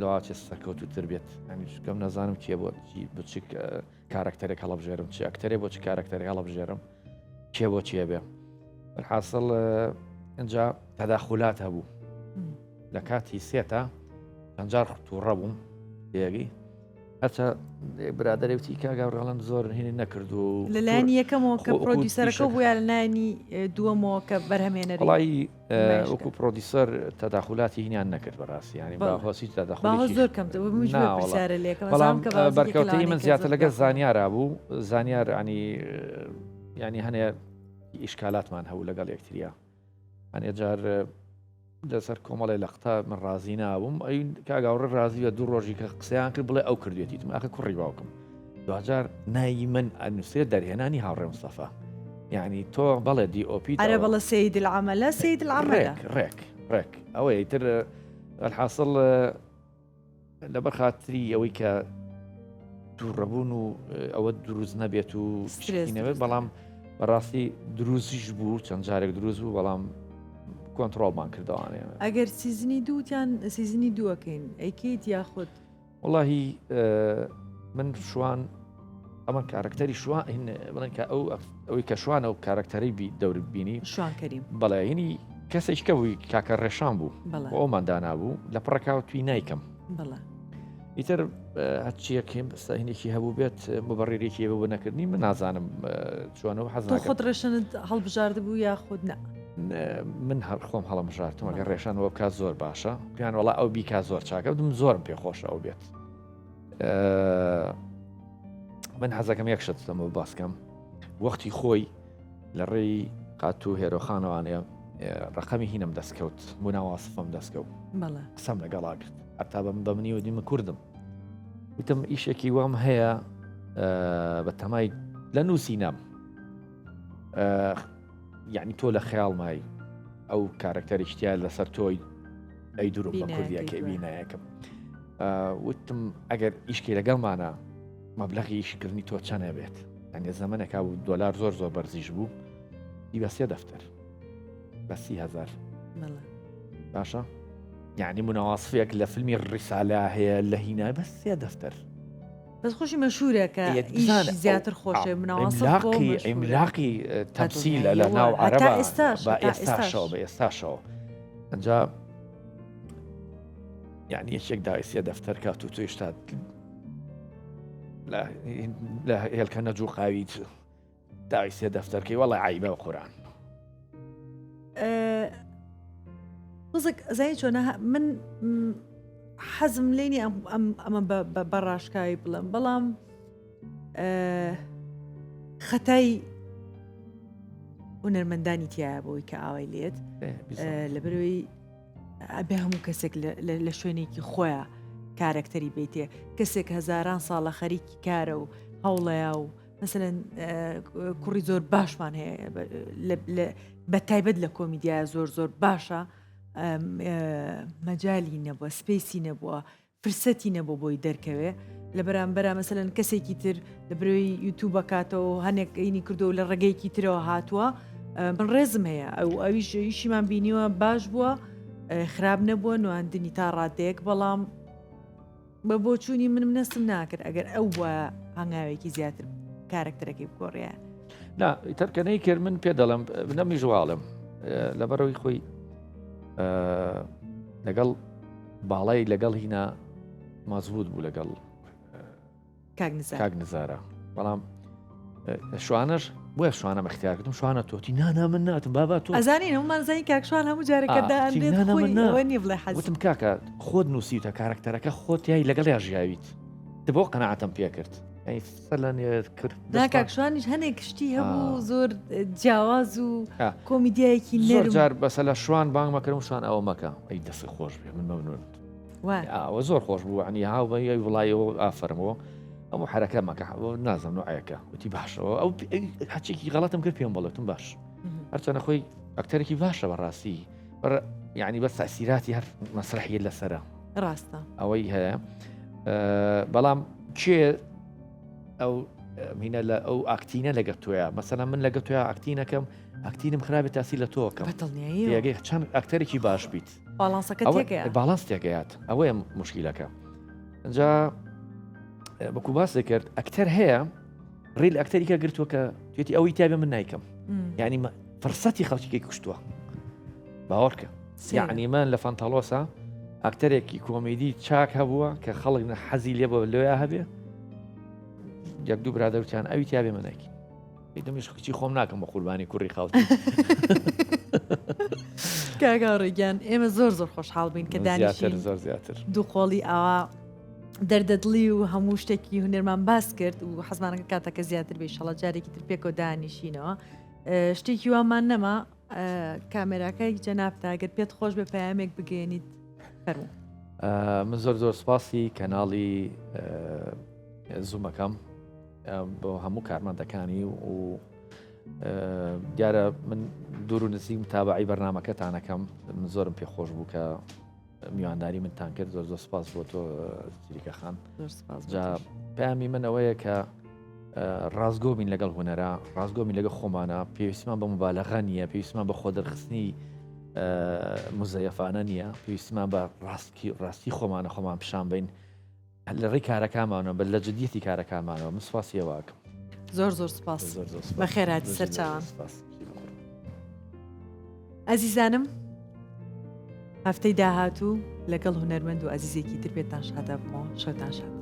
S2: لەواچێ سەرکەوتوتر بێت ئەمی چکەم نەزانم کێ بۆ بچک کارکتەرێک هەڵبژێرم چ ئەکتەرێ بۆ چ کارکتەرێک هەڵبژێرم کێ بۆ چیە بێ حاصل اینجا تەداخولات هەبوو لە کاتی سێتا پەنجار تووڕە بووم تێگەی هەرچە برادەرێ وتی کاک گاوڕێڵم زۆر هینی نەکرد و
S1: لەلایەن یەکەمەوە کە producer ەکە بوو یا لەلایەنی دووەمەوە کە بەرهەمێنەری
S2: وەڵی وەکو producer تەداخولاتی هینیان نەکرد بەڕاستی ینی باهۆسی
S1: تەداخولی زۆر کەم
S2: بەڵام بەرکەوتەی من زیاتر لەگەڵ زانیارا بوو زانیار ینی ینی هەنێ ئیشکالاتمان هەبوو لەگەڵ یەکتریا هەنێ جار لەسەر کۆمەڵی لەقتە من ڕازی نابووم ئەی کاگاوڕ ڕازی بە دوو ڕۆژی کە قسەیان کرد بڵێ ئەو کردوێتی تم ئاخە کوڕی باوکم دوجار ناوی من ئەنووسێت دەرهێنانی هاوڕێ مستەفا یعنی تۆ بەڵێ DOP
S1: ئەرە بەڵە سید العملە سید العملە
S2: ڕێک ڕێک ئەوەی تر الحاصل لەبەر خاتری ئەوەی کە تووڕەبوون و ئەوە دروست نەبێت و سترێس نەبێت بەڵام بەڕاستی دروستیش بوو چەند جارێک دروست بوو بەڵام کۆنتترۆڵمان کردوانێ
S1: ئەگەر season ی دووتیان season ی دووەکەین ئەیکەیت یاخود
S2: وڵی من شوان. ئەمە کارکتەری شوان بڵێن کە ئەو ئەوەی کە شوانە و کارکتەری دەور بینی
S1: شوان کەریم
S2: بەڵێ کەسێک کە بووی کاکە ڕێشان بوو ئەومان دانابوو لە پڕەکاو توی نیکەم ئیتر هەرچیەکەم ساهینێکی هەبوو بێت مبڕیرێکی بۆ نەکردنی من نازانم چۆنەوە حەز
S1: خۆت ڕێشنت هەڵبژارد بوو یاخود نە
S2: من هەر خۆم هەڵمژارتم ئەگەر ڕێشان وە بکات زۆر باشە پێیان وڵا ئەو بیکا زۆر چاکە دم زۆرم پێخۆشە ئەو بێت من حەزەکەم یەک شت لەمە باسکەم وەختی خۆی لە ڕێی قاتوو هێرۆخانەوانەیە ڕقەمی هینم دەستکەوت مناواسفم دەستکەوت قسەم لەگەڵا کرد هەتا بە من بە منی ودی من کوردم وتم ئیشێکی وام هەیە بە تەمای لە نووسینام یعنی تۆ لە خەیاڵمای ئەو کارکتەرێکتیا لەسەر تۆی ئەی دوورم بە کوردیەکە بینایەکەم وتم ئەگەر ئیشکی لەگەڵمانە مەبلەغی ئیشکردنی تۆ چەنە بێت ئەنێ زەمەنێکا بوو دۆلار زۆر زۆر بەرزیش بوو ئی بە سێ دەفتەر بە 30هزار باشە یعنی منەواسفێک لە فیلمی ڕیسالە هەیە لە هینا بە سێ دەفتەر
S1: بەس خۆشی مەشهورە کە زیاتر خۆشێ
S2: منەواسفلاقی ئیملاقی تەمسیلە لە ناو عەرەبا ئێستاش بە ئێستاشەوە بە ئێستاشەوە ئەجا یعنی یەکێک داویسیە دەفتەر کات و تۆ هێشتا لە هێلکە نەجوقاویت داوی سێ دەفتەرکەی وەڵی عیبە و قورآن
S1: تۆزێک ئەزانی چۆنە من حەزم لێنی ئەمە بە ڕاشکاوی بڵم بەڵام خەتای هونەرمەندانی تایە بۆی کە ئاوای لێت لەبەرەوەی ئەبێ هەموو کەسێک لە شوێنێکی خۆیان کارەکتەری بیتێ کەسێک هەزاران ساڵە خەریکی کارە و هەوڵەیە و مەسەلەن کوڕی زۆر باشمان هەیە بە تایبەت لە کۆمیدیایە زۆر زۆر باشە مەجای نەبووە space ی نەبووە فرسەتی نەبوو بۆی دەرکەوێ لە بەرامبەرا مەسەلەن کەسێکی تر لە برۆی یوتوب بکاتەوە هەنێک ئینی کردو لە ڕێگەیەکی ترەوە هاتووە من ڕێزم هەیە ئەو ئەویش ئیشیمان بینیوە باش بووە خراپ نەبووە نواندنی تا ڕادەیەک بەڵام بە بۆچوونی منم نەستم ناکرد ئەگەر ئەو بووە هەنگاوێکی زیاتر کارەکتەرەکەی بگۆڕیە.
S2: نا ئیتر کە نەیکرد من پێ دەڵێم نەمیش واڵم لەبەرەوەی خۆی لەگەڵ باڵای لەگەڵ هینا مەزبوط بوو لەگەڵ کاک نزارە بەڵام شوانەش بۆیە شوانە مەختیار کردم شوانە تۆتی نانا من ناتم بابا تۆ
S1: ئەزانین هەمومان زانین کاک شوان هەموو جارێکە دانرێت خۆی ئەوە نییە بڵێ حەز
S2: وتم کاکە خۆت نووسیوتە کارەکتەرەکە خۆت یای لەگەڵیا ژیاویت تە بۆ قەناعەتم پێ کرد یعنی سەر لە نوێ کرد
S1: نا کاک شوانیش هەنێک شتی هەبوو زۆر جیاواز و کۆمیدیایەکی
S2: زۆر جار بەسە لە شوان بانگ مەکەم شوان ئەوە مەکە ئەی دەست خۆش بێ من مەمنون ئەوە زۆر خۆش بوو عنی هاو بە وڵایەوە ئافەرمەوە ئەم حرەکە مەکە نازم نوعەکە وتی باشەوە ئەو هەچێکی غەڵەتم کرد پێم بڵێتم باش هەرچەنە خۆی ئەکتەرێکی باشە بەڕاستی یعنی بەس تاسیراتی هەر مەسرحیە لەسرە
S1: ڕاستە
S2: ئەوەی هەیە بەڵام کێ ئەو مینە لە ئەو ئاکتینە لەگە تۆیە مەسەلا من لەگە تۆیا ئاکتینەکەم ئاکتینم خراپێت تاسی لە تۆکەم
S1: دڵنیایی
S2: چەند ئەکتەرێکی باش بیت
S1: باڵانسەکە
S2: باڵانس تێکەیات ئەوەیە مشکیلەکە جا بەکو باسی کرد ئەکتەر هەیە ڕیل ئەکتەریکە گرتووە کە توێتی ئەوەی تابێ من نیکەم ینی فرسەتی خەڵکیکەی کوشتووە باوەڕکە یعنی من لە فەنتەڵۆسا ئەکتەرێکی کۆمیدی چاک هەبووە کە خەڵک نە حەزی لێ بۆ لۆیا هەبێ یەک دوو برادەوتیان ئەوی تیاێ منێکی دەمیش کچی خۆم ناکەم بە قوربانی کوڕی خەڵکی
S1: کاگاڕێگیان ئێمە زۆر زۆر خۆشحاڵ بین کە دانیشتر
S2: زۆر زیاتر
S1: دوو قۆڵی ئاوا دەردەدڵی و هەموو شتێکی هونەرمان باس کرد و حەزمانەکە کاتەکە زیاتر بێ شەڵە جارێکی تر پێکەوە دانیشینەوە شتێکی وامان نەما کامێراکەی جەنابتا گەر پێت خۆش بێ پەیامێک بگەێنیت فەرموو.
S2: من زۆر زۆر سپاسی کەناڵی زوومەکەم بۆ هەموو کارمەندەکانی و دیارە من دوور و نزیک متابعی بەرنمەکەتانەکەم من زۆرم پێخۆش بوو کە میوانداری منتان کرد زۆر زۆر سپاس بۆ تۆ چریکە خان جا پامی من ئەوەیە کە ڕاستگۆ بین لەگەڵ هونەرە ڕاستگۆ بین لەگەڵ خۆمانە پێویستمان بە مبالغە نییە پێویستمان بە خۆ دەرخستنی مزەیەفانە نییە پێویستمان بە ڕاستی ڕاستی خۆمانە خۆمان پیشان بین. لە ڕێی کارەکانمانەوە بە لە جدیەتی کارەکانمانەوە من سوپاسی ئێوەکەم.
S1: زۆر زۆر سپاس
S2: زۆر زۆر سپاس.
S1: بەخێرهاتی
S2: زۆر زۆر
S1: سەرچاوان.
S2: سپاس.
S1: ئەزیزانم هەفتەی داهاتوو لەگەڵ هونەرمەند و ئەزیزێکی تر پێتان شادەبمەوە شەوتان شاد.